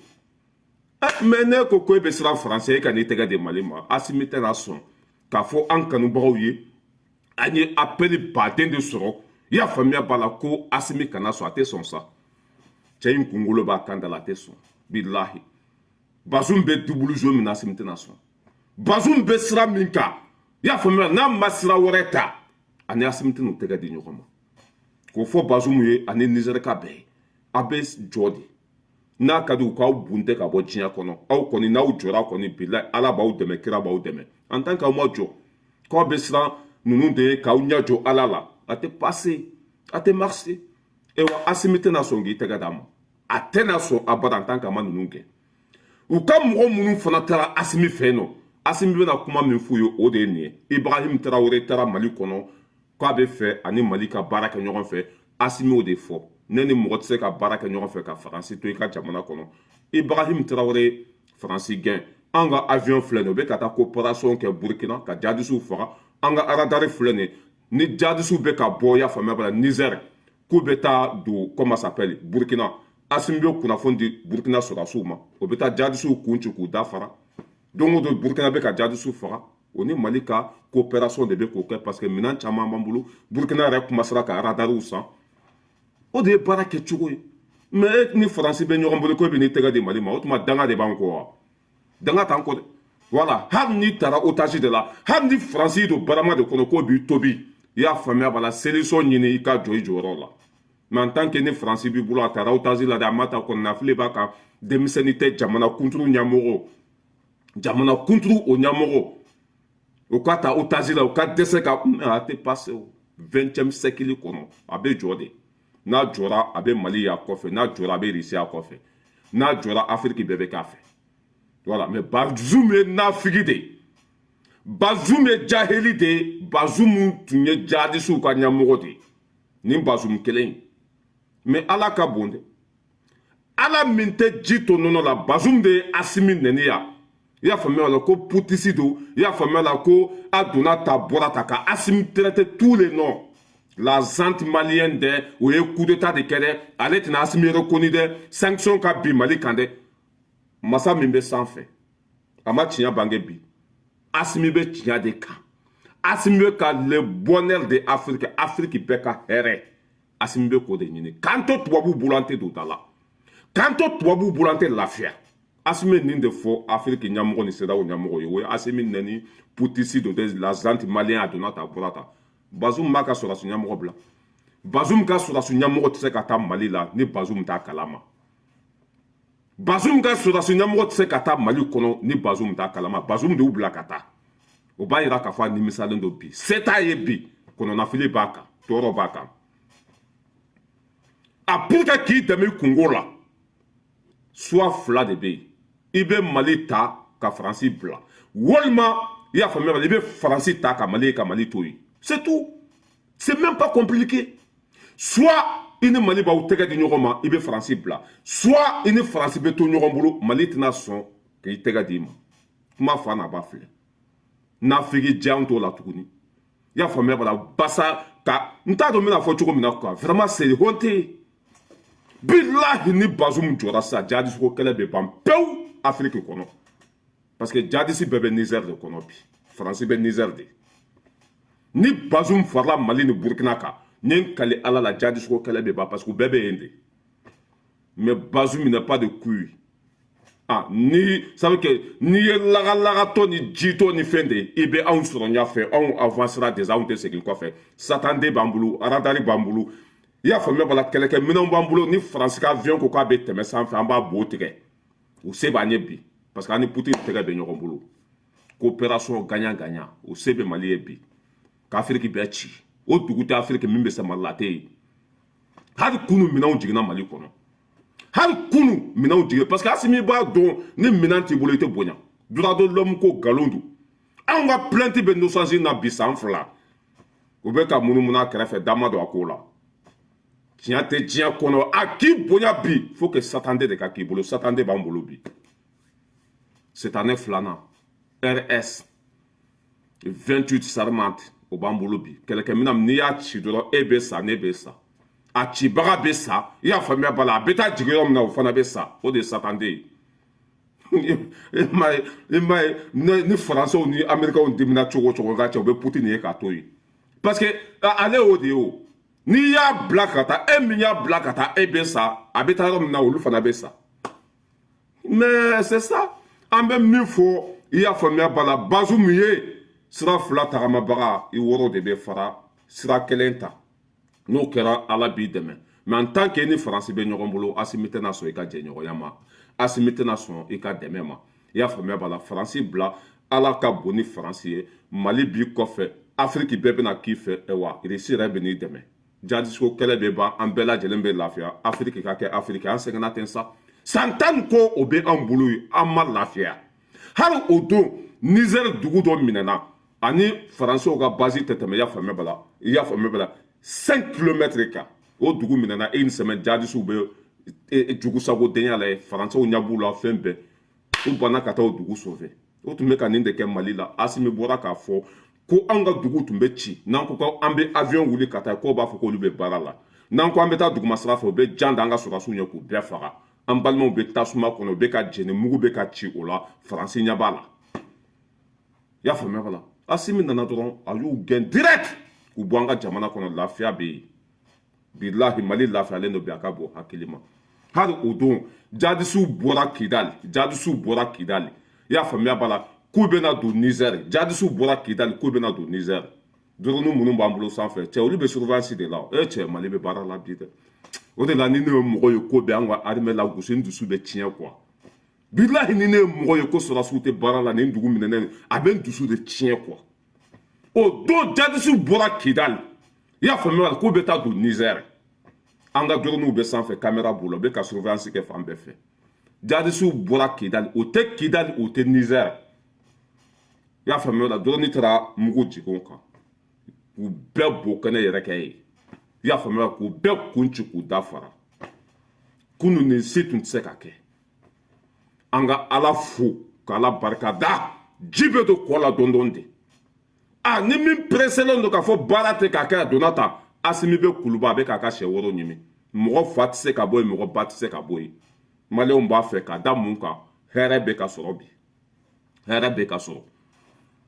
Mais ne ko ko e bɛ siran Faransi, e ka n'i tɛgɛ di Mali ma. Asimi tɛna sɔn k'a fɔ an kanubagaw ye. An ye appel baden de sɔrɔ, i y'a faamuya b'a la, ko Asimi kana sɔn. A tɛ sɔn sa. Cɛ in kunkolo b'a kan da la, a tɛ sɔn, bilahi. Bazoum bɛ double jeu min na, Asimi tɛna sɔn. Bazoum bɛ sira min kan, i y'a faamuya, n'a ma sira wɛrɛ ta, ani Asimi tɛn'u tɛgɛ di ɲɔgɔn ma. K'o fɔ Bazoum ye ani Nizɛri ka bɛɛ ye, a bɛ jɔ de. N'a ka di u k'aw bunte ka bɔ diɲɛ kɔnɔ, aw kɔni n'aw jɔra kɔni, bilahi, Ala b'aw dɛmɛ, kira b'aw dɛmɛ. En tant qu'aw ma jɔ, k'aw bɛ siran ninnu de ye, k'aw ɲɛ jɔ Ala la, a tɛ passer, a tɛ marcher. Ewa, Asimi tɛna sɔn k'i tɛgɛ d'a ma, a tɛna sɔn abada, en tant qu'a ma ninnu kɛ. U ka mɔgɔ minnu fana taara Asimi fɛ yen nɔ, Asimi bɛna kuma min f'u ye, o de ye nin ye. Ibrahim Traoré taara Mali kɔnɔ k'a bɛ fɛ ani Mali ka baara kɛ ɲɔgɔn fɛ. Asimi o de fɔ: ne ni mɔgɔ tɛ se ka baara kɛ ɲɔgɔn fɛ ka Faransi to i ka jamana kɔnɔ. Ibrahim Traoré, Faransi gɛn. An ka avion filɛ nin ye, u bɛ ka taa coopération kɛ Burukina ka jihadisiw faga. An ka radar filɛ nin ye, ni jihadisiw bɛ ka bɔ, i y'a faamuya b'a la, Niger, k'u bɛ taa don, comment s'appelle, Burukina, Asimi bɛ kunnafoni di Burukina sɔrɔdasiw ma, o bɛ taa jihadisiw kun ci k'u dafara. Don o don Burukina bɛ ka jihadisiw faga, o ni Mali ka coopération de bɛ k'o kɛ, parce que minɛn caman b'an bolo. Burukina yɛrɛ kumasera ka radarw san. O de ye baara kɛcogo ye. Mais e ni Faransi bɛ ɲɔgɔn bolo ko e bɛ n'i tɛgɛ di Mali ma, o tuma danga de b'an kɔ wa? Danga t'an kɔ dɛ. Voilà, hali n'i taara otage de la, hali ni Faransi don barama de kɔnɔ k'o b'i tobi, i y'a faamuya b'a la, solution ɲini, i ka jɔ i jɔyɔrɔ la. Mais en tant que ni Faransi b'i bolo, a taara otage la dɛ, a ma ta kɔnɔnafili b'a kan. Denmisɛnnin tɛ, jamana kunturu ɲɛmɔgɔ, jamana kunturu o ɲɛmɔgɔ, o ka ta otage la, o ka dɛsɛ ka, a tɛ passer. O 20e siècle kɔnɔ, a bɛ jɔ de. N'a jɔra, a bɛ Mali y'a kɔfɛ. N'a jɔra, a bɛ Russie y'a kɔfɛ. N'a jɔra, Afiriki bɛɛ bɛ k'a fɛ. Voilà. Mais Bazoum ye nafigi de ye, Bazoum ye jahili de ye. Bazoum tun ye jihadisiw ka ɲɛmɔgɔ de ye, nin Bazoum kelen in. Mais Ala ka bon dɛ, Ala min tɛ ji to nɔnɔ la. Bazoum de ye Asimi nɛni yan, i y'a faamuya la, ko putschiste don. I y'a faamuya la, ko a donna ta bɔra ta ka Asimi traité tous les noms. La junte malienne dɛ, o ye coup d'état de kɛ dɛ, ale tɛna Asimi reconnu dɛ, sanction ka bin Mali kan dɛ. Masa min bɛ sanfɛ, a ma tiɲɛ bange bi. Asimi bɛ tiɲɛ de kan. Asimi bɛ ka le bonheur de Afrique, Afrique bɛɛ ka hɛrɛ, Asimi bɛ k'o de ɲini. K'an to tubabuw bolo, an tɛ don da la. K'an to tubabuw bolo, an tɛ lafiya. Asimi ye nin de fɔ Afiriki ɲɛmɔgɔ ni CEDEAO ɲɛmɔgɔ ye. O ye Asimi nɛni, putschiste de la junte malienne, a donna ta a bɔra ta. Bazoum b'a ka sɔrɔdasi ɲɛmɔgɔ bila. Bazum ka sɔrɔdasi ɲɛmɔgɔ tɛ se ka taa Mali la ni Bazum t'a kalama. Bazum ka sɔrɔdasi ɲɛmɔgɔ tɛ se ka taa Mali kɔnɔ ni Bazum t'a kalama. Bazum de y'u bila ka taa. O b'a yira k'a fɔ a nimisalen don bi, se t'a ye bi, kɔnɔnafili b'a kan, tɔɔrɔ b'a kan. A pour que k'i dɛmɛ i kungo la, soit fila de bɛ yen: i bɛ Mali ta ka Faransi bila, walima, i y'a faamuya, i bɛ Faransi ta ka Mali, ka Mali to yen. C'est tout, c'est même pas compliqué. Soit i ni Mali b'aw tɛgɛ di ɲɔgɔn ma, i bɛ Faransi bila, soit i ni Faransi bɛ to ɲɔgɔn bolo, Mali tɛna sɔn k'i tɛgɛ d'i ma. Kuma fa n'a ba filɛ, nafigi diya t'o la tuguni. I y'a faamuya b'a la, basa ka n t'a dɔn n bɛna fɔ cogo min na quoi. Vraiment, c'est honte. Bilahi, ni Bazum jɔra sisan, jihadiste ko kɛlɛ bɛ ban pewu Afiriki kɔnɔ, parce que jihadiste bɛɛ bɛ Niger de kɔnɔ bi, Faransi bɛ Niger de. Ni Bazum farala Mali ni Burukina kan, n ye n kali Ala la, jihadiste ko kɛlɛ bɛ ban, parce que u bɛɛ bɛ yen de. Mais Bazum n'a pas de couilles. Ah, ni ça veut que n'i ye lagalagatɔ ni jitɔ ni fɛn de ye, i bɛ anw sɔrɔ ɲɛfɛ. Anw avancera déjà, anw tɛ segin kɔfɛ. Satan den b'an bolo, radar b'an bolo, i y'a faamuya b'a la, kɛlɛkɛminɛnw b'an bolo. Ni Faransi ka avion ko k'a bɛ tɛmɛ sanfɛ, an b'a bo tigɛ. O se b'an ye bi, parce que an ni Poutine tɛgɛ bɛ ɲɔgɔn bolo, coopération gagnant gagnant. O se bɛ Mali ye bi k'Afiriki bɛɛ ci. O dugu tɛ Afiriki min bɛ se Mali la, a tɛ yen. Hali kunu, minɛnw jiginna Mali kɔnɔ. Hali kunu, minɛnw jigin, parce que Asimi b'a dɔn, ni minɛn t'i bolo, i tɛ bonya. Droit de l'homme ko nkalon don. Anw ka plainte bɛ Nations na bi san 2, u bɛ ka munumunu a kɛrɛfɛ, da ma don a ko la. Tiɲɛ tɛ diɲɛ kɔnɔ. A k'i bonya bi, faut que Satan de ka k'i bolo. Satan de b'an bolo bi. Cette année filanan, RS 28 Sarmat, o b'an bolo bi. Kɛlɛkɛminɛn, n'i y'a ci dɔrɔn, e bɛ sa, ne bɛ sa, a cibaga bɛ sa. I y'a faamuya b'a la, a bɛ taa jigin yɔrɔ min na, o fana bɛ sa. O de ye Satan de ye. I m'a ye, i m'a ye, ni Faransɛw ni Américains dimina cogo o cogo, ka cɛ, u bɛ Poutine ye k'a to yen, parce que ale y'o de ye. O n'i y'a bila ka taa, e min y'a bila ka taa, e bɛ sa, a bɛ taa yɔrɔ min na, olu fana bɛ sa. Mais c'est ça, an bɛ min fɔ, i y'a faamuya b'a la, Bazum ye sira fila tagamabaga, i wɔɔrɔ de bɛ fara sira kelen ta. N'o kɛra, Ala b'i dɛmɛ. Mais en tant que ni Faransi bɛ ɲɔgɔn bolo, Asimi tɛna sɔn i ka jɛɲɔgɔnya ma, Asimi tɛna sɔn i ka dɛmɛ ma. I y'a faamuya b'a la, Faransi bila. Ala ka bon ni Faransi ye. Mali b'i kɔfɛ, Afiriki bɛɛ bɛna k'i fɛ. Wa Irisi yɛrɛ bɛ n'i dɛmɛ. Jihadiste kɛlɛ bɛ ban, an bɛɛ lajɛlen bɛ lafiya. Afiriki ka kɛ Afiriki. An sɛgɛnna ten sa, san 10 ko o bɛ an bolo yen, an ma lafiya. Hali o don, Niger dugu dɔ minɛna, ani Faransiw ka base tɛ tɛmɛ, i y'a faamuya b'a la, i y'a faamuya b'a la, 5 kilomètres kan. O dugu minɛna une semaine, jihadistes bɛ jugusagodenya la ye, Faransiw ɲɛ b'u la, fɛn bɛɛ. U banna ka taa o dugu sauver. O tun bɛ ka nin de kɛ Mali la. Asimi bɔra k'a fɔ ko anw ka dugu tun bɛ ci. N'an ko ko an bɛ avion wuli ka taa, k'o b'a fɔ k'olu bɛ baara la. N'an ko an bɛ taa duguma sira fɛ, u bɛ jan da an ka sɔrɔdasiw ɲɛ k'u bɛɛ faga. An balimaw bɛ tasuma kɔnɔ, u bɛ ka jeni, mugu bɛ ka ci o la, Faransi ɲɛ b'a la. I y'a faamuya b'a la, Asimi nana dɔrɔn, a y'u gɛn direct k'u bɔ an ka jamana kɔnɔ. Lafiya bɛ yen. Bilahi, Mali lafiyalen don bi, a ka bon hakili ma. Hali o don, jadisiw bɔra Kidali, jadisiw bɔra Kidali, i y'a faamuya b'a la, k'u bɛna don Niger. Jadisiw bɔra Kidali k'u bɛna don Niger. Drone minnu b'an bolo sanfɛ, cɛ, olu bɛ surveillance de la. E cɛ, Mali bɛ baara la bi dɛ. O de la, ni ne ye mɔgɔ ye ko bɛ an ka armée la gosi, n dusu bɛ tiɲɛ quoi. Bilahi, ni ne ye mɔgɔ ye ko sɔrɔdasiw tɛ baara la nin dugu minɛnen, a bɛ n dusu de tiɲɛ quoi. O don, jadisiw bɔra Kidali, i y'a faamuya, k'u bɛ taa don Niger. An ka dronew bɛ sanfɛ, caméra b'u la, u bɛ ka surveillance kɛ fan bɛɛ fɛ. Jadisiw bɔra Kidali, o tɛ Kidali, o tɛ Niger. I y'a faamuya la, drone taara mugu jigin o kan k'u bɛɛ bo kɛnɛ yɛrɛ kɛ yen. I y'a faamuya, k'u bɛɛ kun ci k'u da fara. Kunun, nin si tun tɛ se ka kɛ. An ka Ala fo k'Ala barika da. Ji bɛ don kɔ la dɔɔni dɔɔni de. A ni min pereselen don k'a fɔ baara tɛ k'a kɛ, a donna tan. Asimi bɛ Kuluba, a bɛ k'a ka sɛ woro ɲimi. Mɔgɔ fa tɛ se ka bɔ yen, mɔgɔ ba tɛ se ka bɔ yen. Maliyɛnw b'a fɛ ka da mun kan? Hɛrɛ bɛ ka sɔrɔ bi, hɛrɛ bɛ ka sɔrɔ.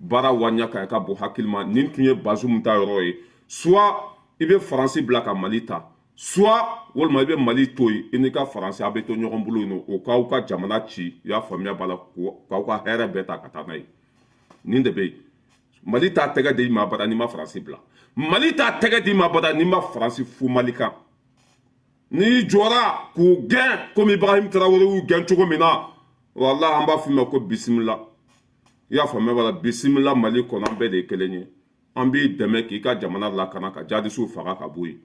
Baara wariya ka ka bon hakili ma. Nin tun ye Bazum ta yɔrɔ ye. Soit i bɛ Faransi bila ka Mali ta, soit walima i bɛ Mali to yen, i n'i ka Faransi a bɛ to ɲɔgɔn bolo yen nɔ, o k'aw ka jamana ci. I y'a faamuya b'a la, k'aw ka hɛrɛ bɛɛ ta ka taa n'a ye. Nin de bɛ yen. Mali t'a tɛgɛ di i ma abada n'i ma Faransi bila. Mali t'a tɛgɛ di i ma abada n'i ma Faransi fu Mali kan. N'i jɔra k'u gɛn komi Ibrahim Traoré y'u gɛn cogo min na, walahi, an b'a f'u ma ko bisimila. I y'a faamuya b'a la, bisimila Mali kɔnɔ, an bɛɛ de ye kelen ye. An b'i dɛmɛ k'i ka jamana lakana, ka jadisiw faga ka bɔ yen.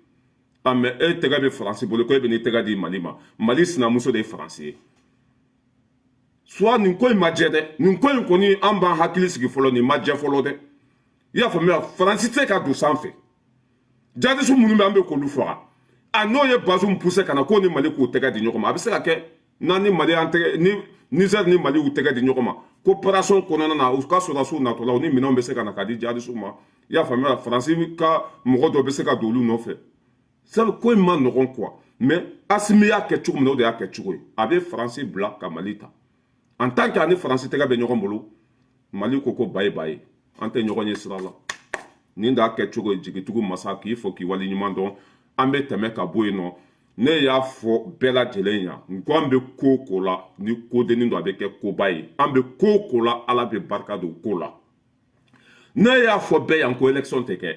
A mɛ e tɛgɛ bɛ Faransi bolo ko e bɛ n'i tɛgɛ di Mali ma. Mali sinamuso de ye Faransi ye. Soit nin ko in ma jɛ dɛ, nin ko in kɔni, an b'an hakili sigi fɔlɔ, nin ma jɛ fɔlɔ dɛ. I y'a faamuya, Faransi tɛ se ka don sanfɛ. Jadisiw minnu bɛ, an bɛ k'olu faga. A n'o ye Bazoum poussé ka na k'o ni Mali k'u tɛgɛ di ɲɔgɔn ma, a bɛ se ka kɛ n'an ni Mali an tɛgɛ ni Niger ni Mali y'u tɛgɛ di ɲɔgɔn ma, coopération kɔnɔna na, u ka sɔrɔdasiw natɔla, u ni minɛnw bɛ se ka na ka di jadisiw ma. I y'a faamuya, Faransi ka mɔgɔ dɔ bɛ se ka don olu nɔfɛ. Sabu ko in ma nɔgɔn quoi, mais Asimi y'a kɛ cogo min na, o de y'a kɛ cogo ye. A bɛ Faransi bila ka Mali ta. En tant que ani Faransi tɛgɛ bɛ ɲɔgɔn bolo, Mali ko ko bayi bayi, an tɛ ɲɔgɔn ye sira la. Nin d'a kɛ cogo ye. Jigitugu masa k'i fɔ k'i wale ɲuman dɔn. An bɛ tɛmɛ ka bɔ yen nɔ. Ne y'a fɔ bɛɛ lajɛlen yan n ko an bɛ ko ko la, ni kodennin don, a bɛ kɛ koba ye. An bɛ ko ko la, Ala bɛ barika don ko la. Ne y'a fɔ bɛɛ yan ko élection tɛ kɛ.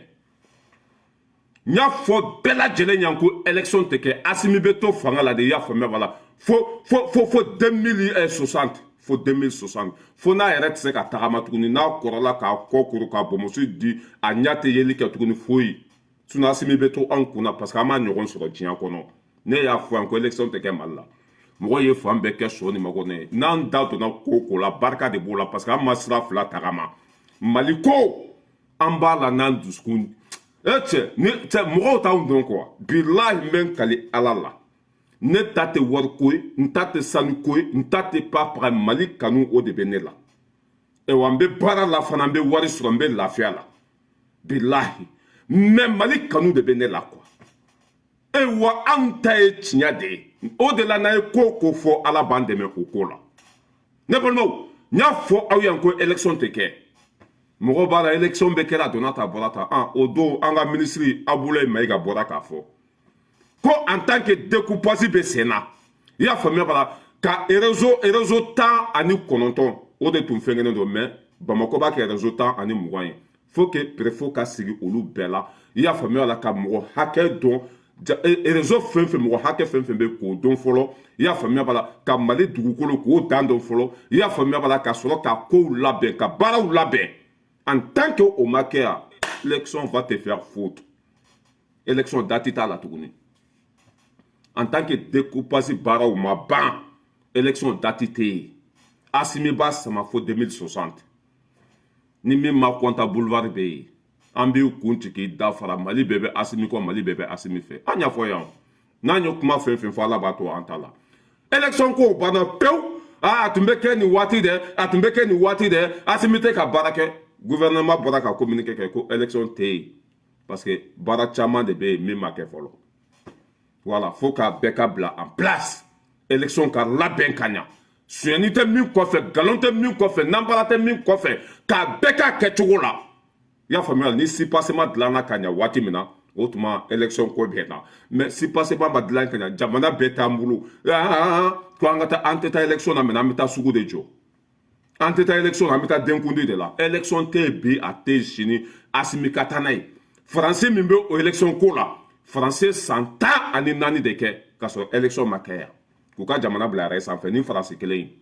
N y'a fɔ bɛɛ lajɛlen yan ko élection tɛ kɛ. Asimi bɛ to fanga la de. I y'a faamuya b'a la, fo fo fo fo 2060, fo 2060, fo n'a yɛrɛ tɛ se ka tagama tuguni, n'a kɔrɔla k'a kɔ kuru k'a bɔnmuso di, a ɲɛ tɛ yeli kɛ tuguni foyi. Sinon Asimi bɛ to anw kunna, parce que an m'a ɲɔgɔn sɔrɔ diɲɛ kɔnɔ. Ne y'a fɔ yan ko élection tɛ kɛ Mali la. Mɔgɔ ye fan bɛɛ kɛ sɔ ni mago ne ye. N'an da donna ko ko la, barika de b'o la, parce que an ma sira fila tagama. Mali ko, an b'a la n'an dusukun e cɛ ni cɛ. Mɔgɔw t'anw dɔn quoi. Bilahi, n bɛ n kali Ala la, ne ta tɛ wariko ye, n ta tɛ sanuko ye, n ta tɛ papaga. Mali kanu, o de bɛ ne la. Ayiwa, n bɛ baara la fana, n bɛ wari sɔrɔ, n bɛ lafiya la, bilahi, mais Mali kanu de bɛ ne la quoi. Ayiwa, anw ta ye tiɲɛ de ye. O de la, n'an ye ko o ko fɔ, Ala b'an dɛmɛ o ko la. Ne balimaw, n y'a fɔ aw yan ko élection tɛ kɛ. Mɔgɔw b'a la, élection bɛ kɛra, a donna ta, a bɔra ta. An o don, an ka minisiri Abdoulaye Maïga bɔra k'a fɔ ko en tant que découpage bɛ sen na, i y'a faamuya b'a la, ka réseau 19, o de tun fɛnkɛnen don, mais Bamakɔ b'a kɛ réseau 120 ye. Faut que préfet ka sigi olu bɛɛ la. I y'a faamuya la, ka mɔgɔ hakɛ dɔn, réseau fɛn fɛn, mɔgɔ hakɛ fɛn fɛn bɛ, k'o dɔn fɔlɔ. I y'a faamuya b'a la, ka Mali dugukolo k'o dan dɔn fɔlɔ. I y'a faamuya b'a la, ka sɔrɔ ka kow labɛn, ka baaraw labɛn. En tant que o ma kɛ yan, élection va te faire foutre. Élection date t'a la tuguni. En tant que découpage baaraw ma ban, élection date tɛ yen. Asimi b'a sama fo 2060. Ni min ma kɔnta, boulevard bɛ yen, an b'i kun ci k'i da fara. Mali bɛɛ bɛ Asimi kɔ, Mali bɛɛ bɛ Asimi fɛ. An y'a fɔ yan, n'an ye kuma fɛn fɛn fɔ, Ala b'a to an ta la. Élection ko banna pewu. Aa, a tun bɛ kɛ nin waati dɛ, a tun bɛ kɛ nin waati dɛ. Asimi tɛ ka baara kɛ. Gouvernement bɔra ka communiqué kɛ ko élection tɛ yen, parce que baara caman de bɛ yen min ma kɛ fɔlɔ. Voilà, fo k'a bɛɛ ka bila en place, élection ka labɛn ka ɲa, sonyɛni tɛ min kɔfɛ, nkalon tɛ min kɔfɛ, nanbara tɛ min kɔfɛ, k'a bɛɛ k'a kɛcogo la. I y'a faamuya, ni soubassement dilanna ka ɲa waati min na, o tuma élection ko bɛ na. Mais soubassement ma dilan ka ɲa, jamana bɛɛ t'an bolo ko an ka taa. An tɛ taa élection na, mais an bɛ taa sugu de jɔ. An tɛ taa élection na, an bɛ taa denkundi de la. Élection tɛ yen bi, a tɛ yen sini. Asimi ka taa n'a ye. Faransi min bɛ o élection ko la, Faransi san 14 de kɛ k'a sɔrɔ élection ma kɛ yan, k'u ka jamana bila yɛrɛ sanfɛ. Ni Faransi kelen ye,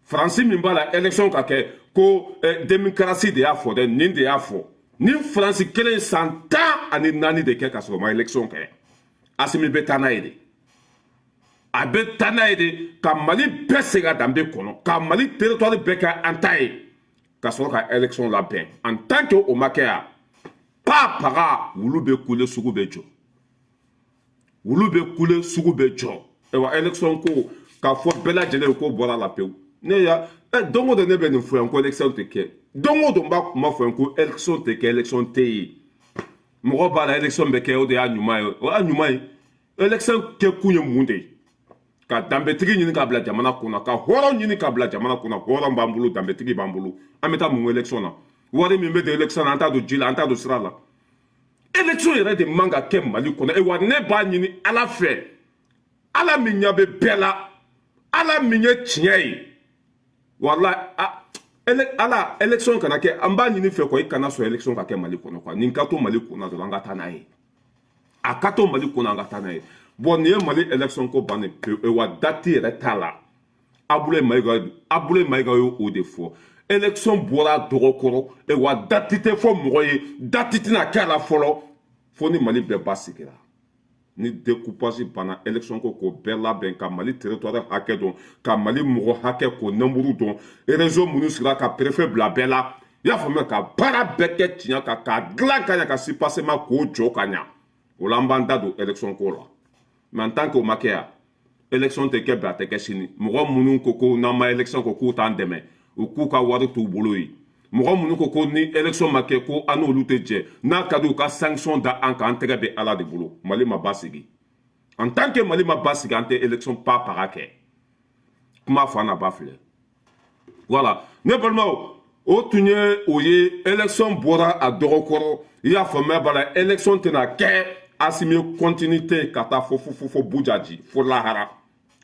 Faransi min b'a la élection ka kɛ ko démocratie de y'a fɔ dɛ, nin de y'a fɔ. Ni Faransi kelen san 14 de kɛ k'a sɔrɔ ma élection kɛ, Asimi bɛ taa n'a ye de. A bɛ taa n'a ye de ka Mali bɛɛ segin a danbe kɔnɔ, ka Mali territoire bɛɛ kɛ an ta ye, ka sɔrɔ ka élection labɛn. En tant que o ma kɛ yan, pa paga, wulu bɛ kule, sugu bɛ jɔ. Wulu bɛ kule, sugu bɛ jɔ. Ayiwa, élection ko k'a fɔ bɛɛ lajɛlen ko bɔra la pewu. Ne ya ɛ, don o don ne bɛ nin fɔ yan ko élection tɛ kɛ. Don o don n b'a kuma fɔ yan ko élection tɛ kɛ, élection tɛ yen. Mɔgɔ b'a la, élection bɛ kɛ, o de y'a ɲuman ye, o y'a ɲuman ye. Élection kɛ kun ye mun de ye? Ka danbetigi ɲini k'a bila jamana kunna, ka hɔrɔn ɲini k'a bila jamana kunna. Hɔrɔn b'an bolo, danbetigi b'an bolo. An bɛ taa mun élection na? Wari min bɛ don élection na, an t'a don ji la, an t'a don sira la. Élection yɛrɛ de man ka kɛ Mali kɔnɔ. Wa ne b'a ɲini Ala fɛ, Ala min ɲɛ bɛ bɛɛ la, Ala min ye tiɲɛ ye, walahi, a Ala, élection kana kɛ. An b'a ɲini fɛ quoi, i kana sɔn élection ka kɛ Mali kɔnɔ quoi. Nin ka to Mali kunna dɔrɔn, an ka taa n'a ye. A ka to Mali kɔnɔ, an ka taa n'a ye. Bon, nin ye Mali élection ko bannen pewu wa, date yɛrɛ t'a la. Abdoulaye Mayiga, Abdoulaye Mayiga ye o de fɔ. Élection bɔra dɔgɔkɔrɔ wa, date tɛ fɔ mɔgɔ ye, date tɛna kɛ a la fɔlɔ fo ni Mali bɛɛ basigira, ni découpage banna, élection ko k'o bɛɛ labɛn, ka Mali territoire hakɛ dɔn, ka Mali mɔgɔ hakɛ k'o nombre dɔn, région minnu sigira, ka préfet bila bɛɛ la, i y'a faamuya, ka baara bɛɛ kɛ tiɲɛ kan, k'a dilan ka ɲa, ka soubassement k'o jɔ ka ɲa. O la, an b'an da don élection ko la. Mais en tant que o ma kɛ yan, élection tɛ kɛ bi, a tɛ kɛ sini. Mɔgɔ minnu ko ko n'an ma élection ko k'u t'an dɛmɛ, u k'u ka wari t'u bolo yen. Mɔgɔ minnu ko ko ni élection ma kɛ ko an n'olu tɛ jɛ, n'a ka di u ka sanction da an kan, an tɛgɛ bɛ Ala de bolo. Mali ma basigi, en tant que Mali ma basigi, an tɛ élection pa paga kɛ. Kuma fa na ba filɛ. Voilà, ne balimaw, o tun ye o ye. Élection bɔra a dɔgɔkɔrɔ, i y'a faamuya b'a la, élection tɛna kɛ. Asimi ye continuité ka taa fo fo fo fo Bujaji, fo lahara.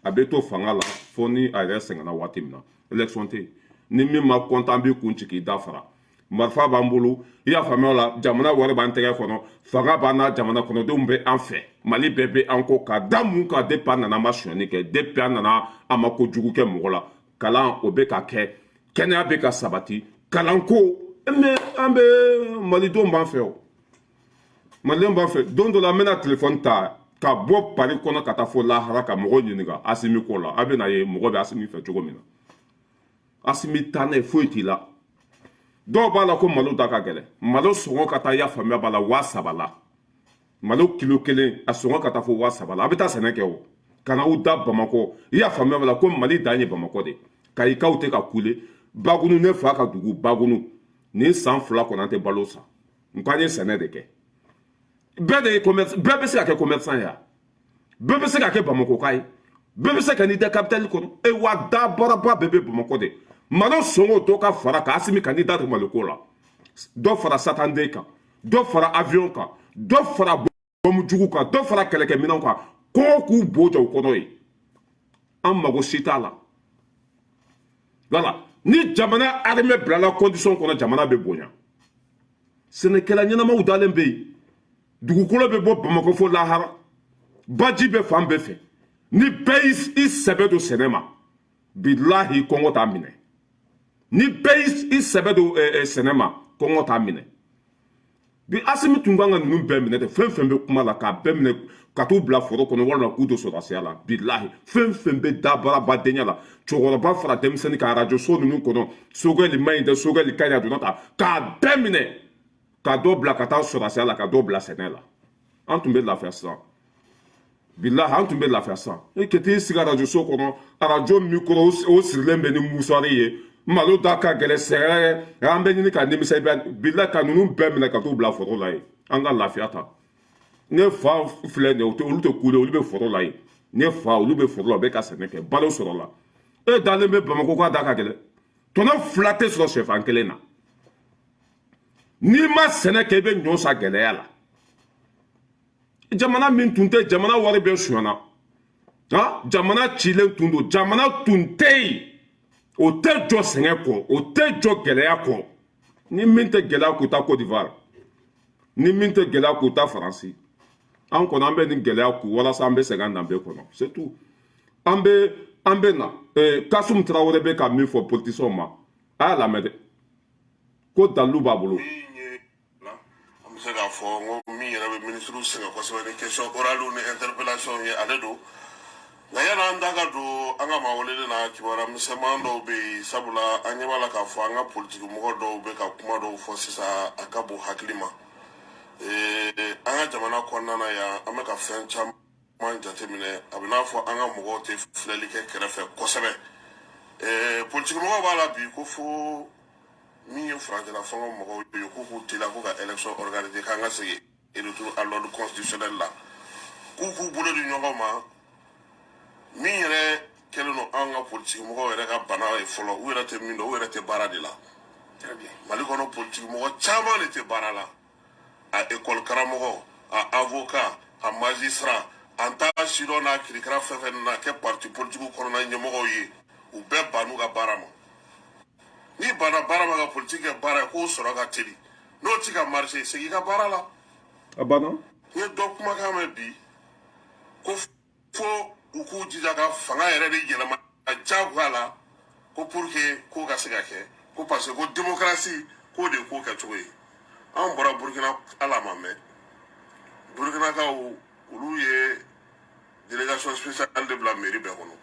A bɛ to fanga la fo ni a yɛrɛ sɛgɛnna waati min na. Élection tɛ yen. Ni min ma content, b'i kun ci k'i da fara. Marifa b'an bolo, i y'a faamuya la, jamana wari b'an tɛgɛ kɔnɔ, fanga b'an na, jamana kɔnɔdenw bɛ an fɛ, Mali bɛɛ bɛ an kɔ. Ka da mun kan? Depuis an nana, an ma sonyani kɛ. Depuis an nana, an ma kojugu kɛ mɔgɔ la. Kalan o bɛ ka kɛ, kɛnɛya bɛ ka sabati, kalanko. Mais an bɛ malidenw b'an fɛ, o malidenw b'an fɛ. Don dɔ la, an bɛna telefɔni ta ka bɔ Paris kɔnɔ ka taa fo lahara ka mɔgɔw ɲininka Asimi ko la. A bɛna ye mɔgɔ bɛ Asimi fɛ cogo min na. Asimi taa n'a ye, foyi t'i la. Dɔw b'a la ko malo da ka gɛlɛn, malo sɔngɔ ka taa, i y'a faamuya b'a la, 3000 la. Malo kilo kelen, a sɔngɔ ka taa fo 3000 la. A bɛ taa sɛnɛ kɛ o, ka na aw da Bamakɔ, i y'a faamuya b'a la, ko Mali dan ye Bamakɔ de. Kayikaw tɛ ka kule. Bagunu, ne fa ka dugu Bagunu, nin san 2 kɔnɔ, an tɛ balo san. N ko an ye sɛnɛ de kɛ. Bɛɛ de ye commerce, bɛɛ bɛ se ka kɛ commerçant ye, bɛɛ bɛ se ka kɛ Bamakɔka ye, bɛɛ bɛ se ka n'i da capitale kɔnɔ. E wa dabaraba bɛɛ bɛ Bamakɔ de. Malo sɔngɔ dɔ ka fara kan, Asimi ka n'i da don maloko la, dɔ fara satanden kan, dɔ fara avion kan, dɔ fara bɔmu jugu kan, dɔ fara kɛlɛkɛminɛnw kan, kɔngɔ k'u bo jɔ u kɔnɔ ye. An mago si t'a la. Voilà, ni jamana armée bilala condition kɔnɔ, jamana bɛ bonya. Sɛnɛkɛla ɲɛnamaw dalen bɛ yen, dugukolo bɛ bɔ Bamakɔ fo lahara, baji bɛ fan bɛɛ fɛ. Ni bɛɛ y'i sɛbɛ don sɛnɛ ma, bilahi, kɔngɔ t'a minɛ. Ni bɛɛ y'i sɛbɛ don sɛnɛ ma, kɔngɔ t'a minɛ. Bi Asimi tun kan ka ninnu bɛɛ minɛ dɛ. Fɛn fɛn bɛ kuma la, k'a bɛɛ minɛ ka t'u bila foro kɔnɔ walima k'u don sɔrɔdasiya la. Bilahi, fɛn fɛn bɛ dabarabadenya la, cɛkɔrɔba fara denmisɛnnin kan, arajo so ninnu kɔnɔ, Sogɛli ma ɲi dɛ, Sogɛli ka ɲi, a donna tan, k'a bɛɛ minɛ ka dɔ bila ka taa sɔrɔdasiya la, ka dɔ bila sɛnɛ la, an tun bɛ lafiya sisan. Bilahi, an tun bɛ lafiya sisan. E ka t'i sigi arajo so kɔnɔ, arajo micro o sirilen bɛ ni mouchoir ye, malo da ka gɛlɛn, sɛgɛrɛ, an bɛ ɲini ka nimisa. Bilahi, ka ninnu bɛɛ minɛ ka t'u bila foro la yen, an ka lafiya ta. Ne fa filɛ nin ye, olu tɛ kule, olu bɛ foro la yen. Ne fa, olu bɛ foro la, u bɛ ka sɛnɛ kɛ, balo sɔrɔ la. E dalen bɛ Bamakɔ k'a da ka gɛlɛn, tɔnɔ 2 tɛ sɔrɔ sɛfan kelen na. N'i ma sɛnɛ kɛ, i bɛ ɲɔ san gɛlɛya la. Jamana min tun tɛ, jamana wari bɛɛ sonyana, jamana cilen tun don, jamana tun tɛ yen. O tɛ jɔ sɛgɛn kɔ, o tɛ jɔ gɛlɛya kɔ. Ni min tɛ gɛlɛya k'u ta Côte d'Ivoire, ni min tɛ gɛlɛya k'u ta Faransi, an kɔni an bɛ nin gɛlɛya k'u walasa an bɛ segin an danbe kɔnɔ, c'est tout. An bɛ na Kasum Tarawele bɛ ka min fɔ politiciens ma, a y'a lamɛn dɛ, ko dalilu b'a bolo. An bɛ se k'a fɔ n ko min yɛrɛ bɛ minisiriw sɛgɛn kosɛbɛ ni question orale ni interpellation ye, ale don. Nka yan'an da ka don an ka maa welelen na, kibaruya misɛnman dɔw bɛ yen, sabula an ɲɛ b'a la k'a fɔ an ka politiki mɔgɔ dɔw bɛ ka kuma dɔw fɔ sisan, a ka bon hakili ma. An ka jamana kɔnɔna na yan, an bɛ ka fɛn caman jateminɛ, a bɛ n'a fɔ an ka mɔgɔw tɛ filɛli kɛ kɛrɛfɛ kosɛbɛ. Politiki mɔgɔw b'a la bi ko fo min ye furancɛla fanga mɔgɔw ye k'u k'u teliya ko ka élection organiser, k'an ka segin retour à l'ordre constitutionnel la, k'u k'u bolo di ɲɔgɔn ma. Min yɛrɛ kɛlen don an ka politiki mɔgɔw yɛrɛ ka bana ye fɔlɔ, u yɛrɛ tɛ min dɔn, u yɛrɛ tɛ baara de la. Mali kɔnɔ, politiki mɔgɔ caman de tɛ baara la, a école karamɔgɔ, a avocat, a magistrat, an t'a sidɔn n'a kirikara fɛn fɛn nana kɛ parti politique kɔnɔna ɲɛmɔgɔw ye, u bɛɛ bann'u ka baara ma. N'i banna baara ma ka politiki kɛ baara ye, k'o sɔrɔ ka teli, n'o ti ka marcher, segin i ka baara la. A banna. N ye dɔ kumakan mɛn bi ko fo u k'u jija ka fanga yɛrɛ de yɛlɛma diyagoya la, ko pour que ko ka se ka kɛ, ko parce que ko démocratie k'o de ye ko kɛcogo ye. Anw bɔra Burukina, ala ma mɛn, Burukinakaw olu ye délégation spéciale de bila mairie bɛɛ kɔnɔ.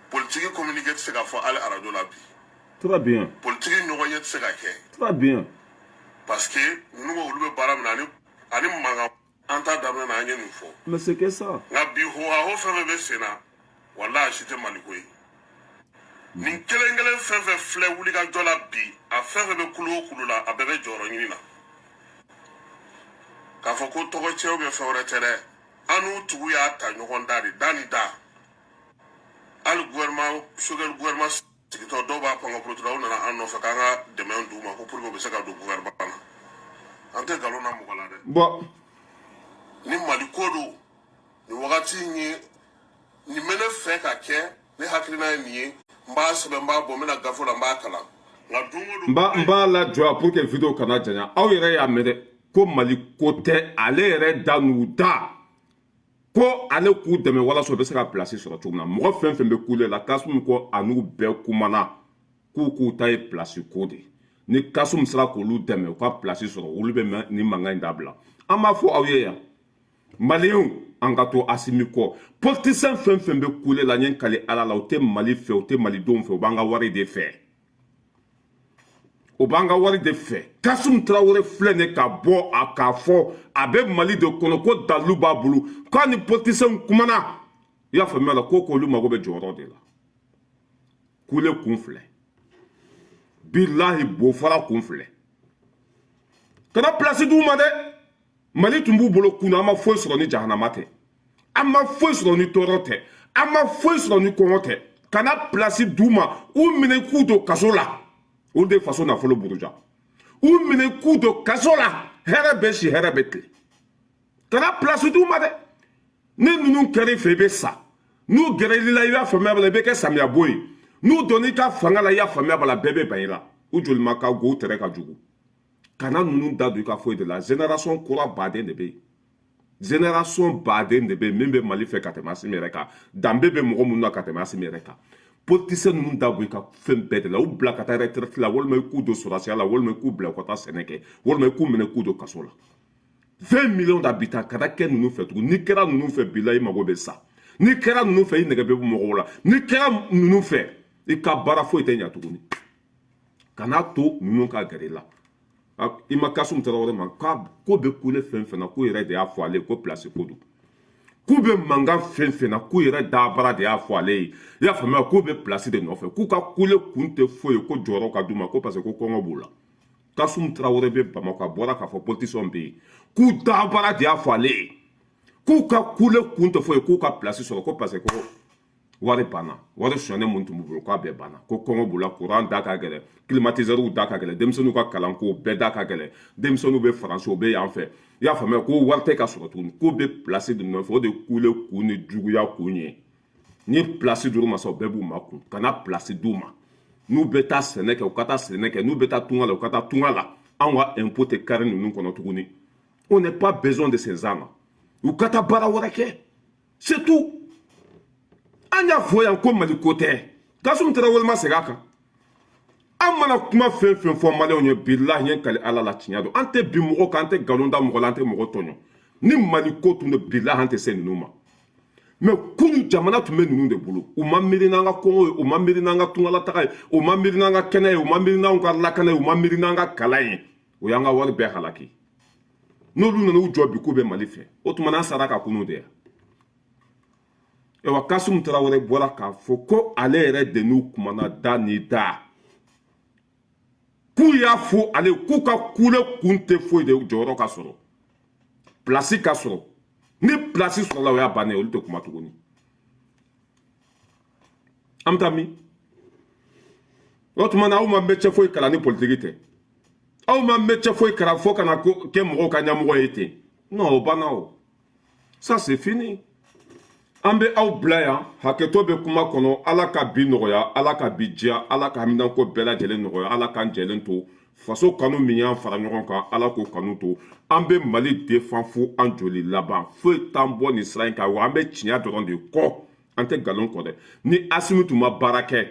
Politiki communiqué tɛ se ka fɔ hali arajo la bi. Très bien. Politiki ɲɔgɔn ye tɛ se ka kɛ. Très bien. Parce que ninnu ko olu bɛ baara min na ani mankan, an ta daminɛ na, an ye nin fɔ. Mais c'est que ça. Nka bi, hohaho fɛn fɛn bɛ sen na, walahi, a si tɛ Maliko ye. Nin kelen kelen fɛn fɛn filɛ wulikajɔ la bi, a fɛn fɛn bɛ kulu o kulu la, a bɛɛ bɛ jɔyɔrɔ ɲini na. K'a fɔ ko tɔgɔ cɛw bɛ fɛn wɛrɛ tɛ dɛ, an n'u tigiw y'a ta ɲɔgɔn da de, da ni da. Hali gouvernement, Choguel gouvernement sigitɔ, dɔw b'a pan ka porotu la, u nana an nɔfɛ k'an ka dɛmɛ d'u ma ko pour que u bɛ se ka don gouvernement na. An tɛ nkalon na mɔgɔ la dɛ. Bon. Ni Mali ko don, nin wagati in ye nin bɛ ne fɛ ka kɛ, ne hakilina ye nin ye, n b'a sɛbɛn, n b'a bɔ, n bɛna gafe la, n b'a kalan, nka don o don N b'a lajɔ yan pour que vidéo kana janya. Aw yɛrɛ y'a mɛn dɛ, ko Mali ko tɛ, ale yɛrɛ da n'u da ko ale k'u dɛmɛ walasa u bɛ se ka place sɔrɔ cogo min na. Mɔgɔ fɛn fɛn bɛ kule la, Kasum ko a n'u bɛɛ kumana, k'u k'u ta ye place ko de. Ni Kasum sera k'olu dɛmɛ u ka place sɔrɔ, olu bɛ nin mankan in dabila. An b'a fɔ aw ye yan, Maliyɛnw, an ka to Asimi kɔ. Politicien fɛn fɛn bɛ kule la, n ye n kali Ala la, u tɛ Mali fɛ, u tɛ Malidenw fɛ, u b'an ka wari de fɛ, o b'an ka wari de fɛ. Kasum Tarawele filɛ nin ka bɔ a k'a fɔ a bɛ Mali de kɔnɔ, ko dalilu b'a bolo, k'a ni politicienw kumana, i y'a faamuya la, ko k'olu mago bɛ jɔyɔrɔ de la. Kule kun filɛ, bilahi, bofara kun filɛ. Kana place d'u ma dɛ. Mali tun b'u bolo kunun, an ma foyi sɔrɔ ni jahanama tɛ, an ma foyi sɔrɔ ni tɔɔrɔ tɛ, an ma foyi sɔrɔ ni kɔngɔ tɛ. Kana place d'u ma. U minɛ k'u don kaso la, olu de faso nafolo buruja. U minɛ k'u don kaso la, hɛrɛ bɛ si, hɛrɛ bɛ tile. Kana place d'u ma dɛ. Ni ninnu kɛr'i fɛ, i bɛ sa. N'u gɛrɛl'i la, i b'a faamuya b'a la, i bɛ kɛ samiya bo ye. N'u donn'i ka fanga la, i y'a faamuya b'a la, bɛɛ bɛ ban i la. U jolima ka go, u tɛrɛ ka jugu. Kana ninnu da don i ka foyi de la. Génération kura baden de bɛ yen, génération baden de bɛ yen min bɛ Mali fɛ ka tɛmɛ Asimi yɛrɛ kan. Danbe bɛ mɔgɔ minnu na ka tɛmɛ Asimi yɛrɛ kan. Politicien ninnu da bɔ i ka fɛn bɛɛ de la. U bila ka taa retraite la, walima i k'u don sɔrɔdasiya la, walima i k'u bila u ka taa sɛnɛ kɛ, walima i k'u minɛ k'u don kaso la. 20 millions d'habitants, kana kɛ ninnu fɛ tugun. N'i kɛra ninnu fɛ, bila, i mago bɛ sa. N'i kɛra ninnu fɛ, i nɛgɛ bɛ bɔ mɔgɔw la. N'i kɛra ninnu fɛ, i ka baara foyi tɛ ɲɛ tuguni. Kana to ninnu ka gɛrɛ i la. I ma Kasum Tarawele ma k'a ko bɛ kule fɛn fɛn na, k'u yɛrɛ de y'a fɔ ale ye ko place ko don. K'u bɛ mankan fɛn fɛn na, k'u yɛrɛ dabara de y'a fɔ ale ye, i y'a faamuya, k'u bɛ place de nɔfɛ, k'u ka kule kun tɛ foyi ye, ko jɔyɔrɔ ka d'u ma, ko parce que ko kɔngɔ b'u la. Kasum Tarawele bɛ Bamakɔ, a bɔra k'a fɔ politicienw bɛ yen, k'u dabara de y'a fɔ ale ye k'u ka kule kun tɛ foyi ye, k'u ka place sɔrɔ, ko parce que ko wari banna, wari sonyɛ mun tun b'u bolo, k'a bɛɛ banna, ko kɔngɔ b'u la, courant da ka gɛlɛn, climatiseur da ka gɛlɛn, denmisɛnninw ka kalanko bɛɛ da ka gɛlɛn, denmisɛnninw bɛ Faransi, o bɛ yan fɛ, i y'a faamuya, ko wari tɛ ka sɔrɔ tuguni, k'u bɛ place de nɔfɛ. O de kule kun ni juguya kun ye. Ni place d'u ma sa, o bɛɛ b'u makun. Kana place d'u ma. N'u bɛ taa sɛnɛ kɛ, u ka taa sɛnɛ kɛ. N'u bɛ taa tunga la, u ka taa tunga la. Anw ka impôt tɛ kari ninnu kɔnɔ tuguni. On n'est pas besoin de ces gens là. U ka taa baara wɛrɛ kɛ, c'est tout. An y'a fɔ yan ko Mali ko tɛ. Kasum Tarawele ma segin a kan. An mana kuma fɛn fɛn fɔ Maliyɛnw ye, bilahi, ye kali Ala la, tiɲɛ don. An tɛ bin mɔgɔ kan, an tɛ nkalon da mɔgɔ la, an tɛ mɔgɔ tɔɲɔ. Ni Mali ko tun don, bilahi, an tɛ se ninnu ma. Mais kunun, jamana tun bɛ ninnu de bolo. U ma miiri n'an ka kɔngɔ ye, u ma miiri n'an ka tungalataga ye, u ma miiri n'an ka kɛnɛ ye, u ma miiri n'anw ka lakana ye, u ma miiri n'an ka kalan ye. O y'an ka wari bɛɛ halaki. N'olu nana u jɔ bi k'u bɛ Mali fɛ, o tuma n'an sara ka kunun de yan. Ayiwa, Kasum Tarawele bɔra k'a fɔ ko ale yɛrɛ de n'u kumana da ni da, k'u y'a fɔ ale k'u ka kule kun tɛ foyi de, jɔyɔrɔ ka sɔrɔ, place ka sɔrɔ. Ni place sɔrɔla, o y'a bannen ye, olu tɛ kuma tuguni. An bɛ taa min? O tuma na, aw ma métier foyi kalan ni politiki tɛ, aw ma métier foyi kalan fo ka na kɛ mɔgɔw ka ɲɛmɔgɔ ye ten. Non, o banna o, ça c'est fini. An bɛ aw bila yan, hakɛto bɛ kuma kɔnɔ. Ala ka bi nɔgɔya, Ala ka bi diya, Ala ka haminanko bɛɛ lajɛlen nɔgɔya, Ala k'an jɛlen to faso kanu min y'an fara ɲɔgɔn kan, Ala k'o kanu to. An bɛ Mali défend fo an joli laban. Foyi t'an bɔ nin sira in kan, wa an bɛ tiɲɛ dɔrɔn de kɔ, an tɛ nkalon kɔ dɛ. Ni Asimi tun ma baara kɛ,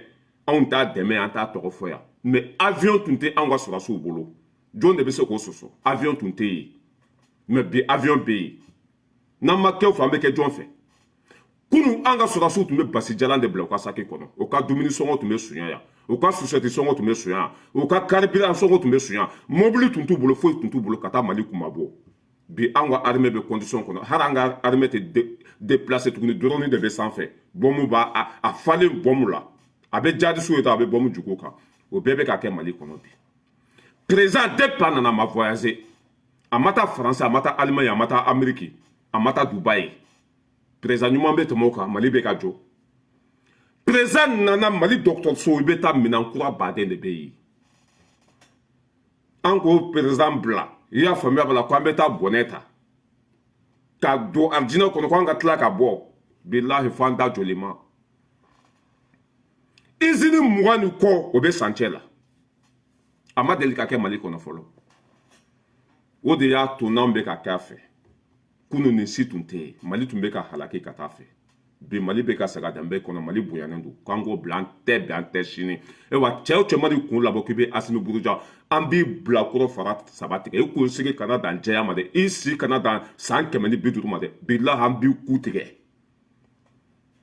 anw t'a dɛmɛ, an t'a tɔgɔ fɔ yan. Mais avion tun tɛ anw ka sɔrɔdasiw bolo, jɔn de bɛ se k'o sɔsɔ? Avion tun tɛ yen, mais bi avion bɛ yen. N'an ma kɛ o fɛ, an bɛ kɛ jɔn fɛ? Kunu an ka sɔrɔdasiw tun bɛ basijalan de bila u ka saki kɔnɔ, u ka dumuni sɔngɔ tun bɛ sunya yan, u ka susɛti sɔngɔ tun bɛ sunya yan, u ka carburant sɔngɔ tun bɛ sunya, mobili tun t'u bolo, foyi tun t'u bolo ka taa Mali kunmabɔ. Bi an ka armée bɛ condition kɔnɔ, hali an ka armée tɛ déplacer tuguni, drone de bɛ sanfɛ, bɔnmu b'a a falen bɔnmu la, a bɛ jadisiw ye, a bɛ bɔnmu jugu kan. O bɛɛ bɛ ka kɛ Mali kɔnɔ bi. Président depuis a nana, a ma voyager, a ma taa Faransi, a ma taa Allemagne, a ma taa Amérique, a ma taa Dubaï. Président ɲuman bɛ tɛmɛ o kan, Mali bɛ ka jɔ. Président nana Mali dɔgɔtɔrɔso, i bɛ taa, minɛn kura baden de bɛ yen. An k'o président bila, i y'a faamuya b'a la, ko an bɛ taa bɔnɛ ta ka don arijinɛ kɔnɔ, ko an ka tila ka bɔ. Bilahi, fo an da joli ma. Usine 20 ni kɔ, o bɛ sancɛ la, a ma deli ka kɛ Mali kɔnɔ fɔlɔ. O de y'a to n'anw bɛ ka kɛ a fɛ. Kunun nin si tun tɛ yen, Mali tun bɛ ka halaki ka taa fɛ. Bi Mali bɛ ka saga danbe kɔnɔ, Mali bonyanen don. K'an k'o bila, an tɛ bi, an tɛ sini. Ayiwa, cɛ o cɛ ma n'i kun labɔ k'i bɛ Asimi buruja, an b'i bila kɔrɔ fara saba tigɛ. I kun sigi kana dan jɛya ma dɛ, i si kana dan san 150 ma dɛ. Bilahi, an b'i ku tigɛ.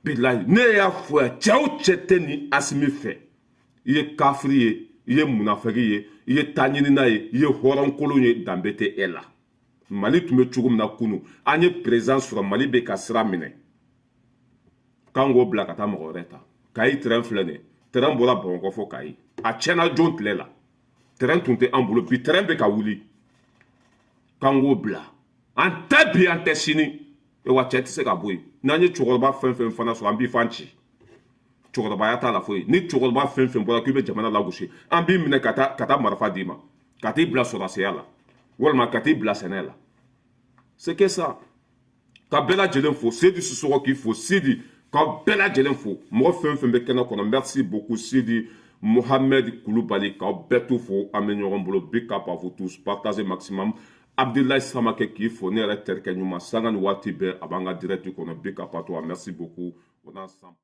Bilahi, ne y'a fɔ yan, cɛ o cɛ tɛ ni Asimi fɛ, i ye kafiri ye, i ye munafɛki ye, i ye taɲinina ye, i ye hɔrɔnkolon ye, danbe tɛ e la. Mali tun bɛ cogo min na kunu, an ye président sɔrɔ, Mali bɛ ka sira minɛ, k'an k'o bila ka taa mɔgɔ wɛrɛ ta. Kayi train filɛ nin ye, train bɔra Bamakɔ fo Kayi, a tiɲɛna jɔn tile la? Train tun tɛ an bolo, bi train bɛ ka wuli. K'an k'o bila, an tɛ bi, an tɛ sini. Wa cɛ tɛ se ka bɔ yen. N'an ye cɛkɔrɔba fɛn fɛn fana sɔrɔ, an b'i fan ci. Cɛkɔrɔbaya t'a la foyi. Ni cɛkɔrɔba fɛn fɛn bɔra k'i bɛ jamana lagosi, an b'i minɛ ka taa marifa d'i ma, ka t'i bila sɔrɔdasiya la, walima ka t'i bila sɛnɛ la. C'est que ça. Ka bɛɛ lajɛlen fo, Sedi Sisɔkɔ k'i fo, Sidi, ka bɛɛ lajɛlen fo, mɔgɔ fɛn fɛn bɛ kɛnɛ kɔnɔ, merci beaucoup. Sidi Mohamed Kulubali, k'aw bɛɛ to fo. An bɛ ɲɔgɔn bolo. Big up à vous tous, partagez maximum. Abdoulaye Samakɛ k'i fo, ne yɛrɛ terikɛ ɲuman, sanga ni waati bɛɛ a b'an ka direct kɔnɔ. Big up à toi, merci beaucoup. On ensemble.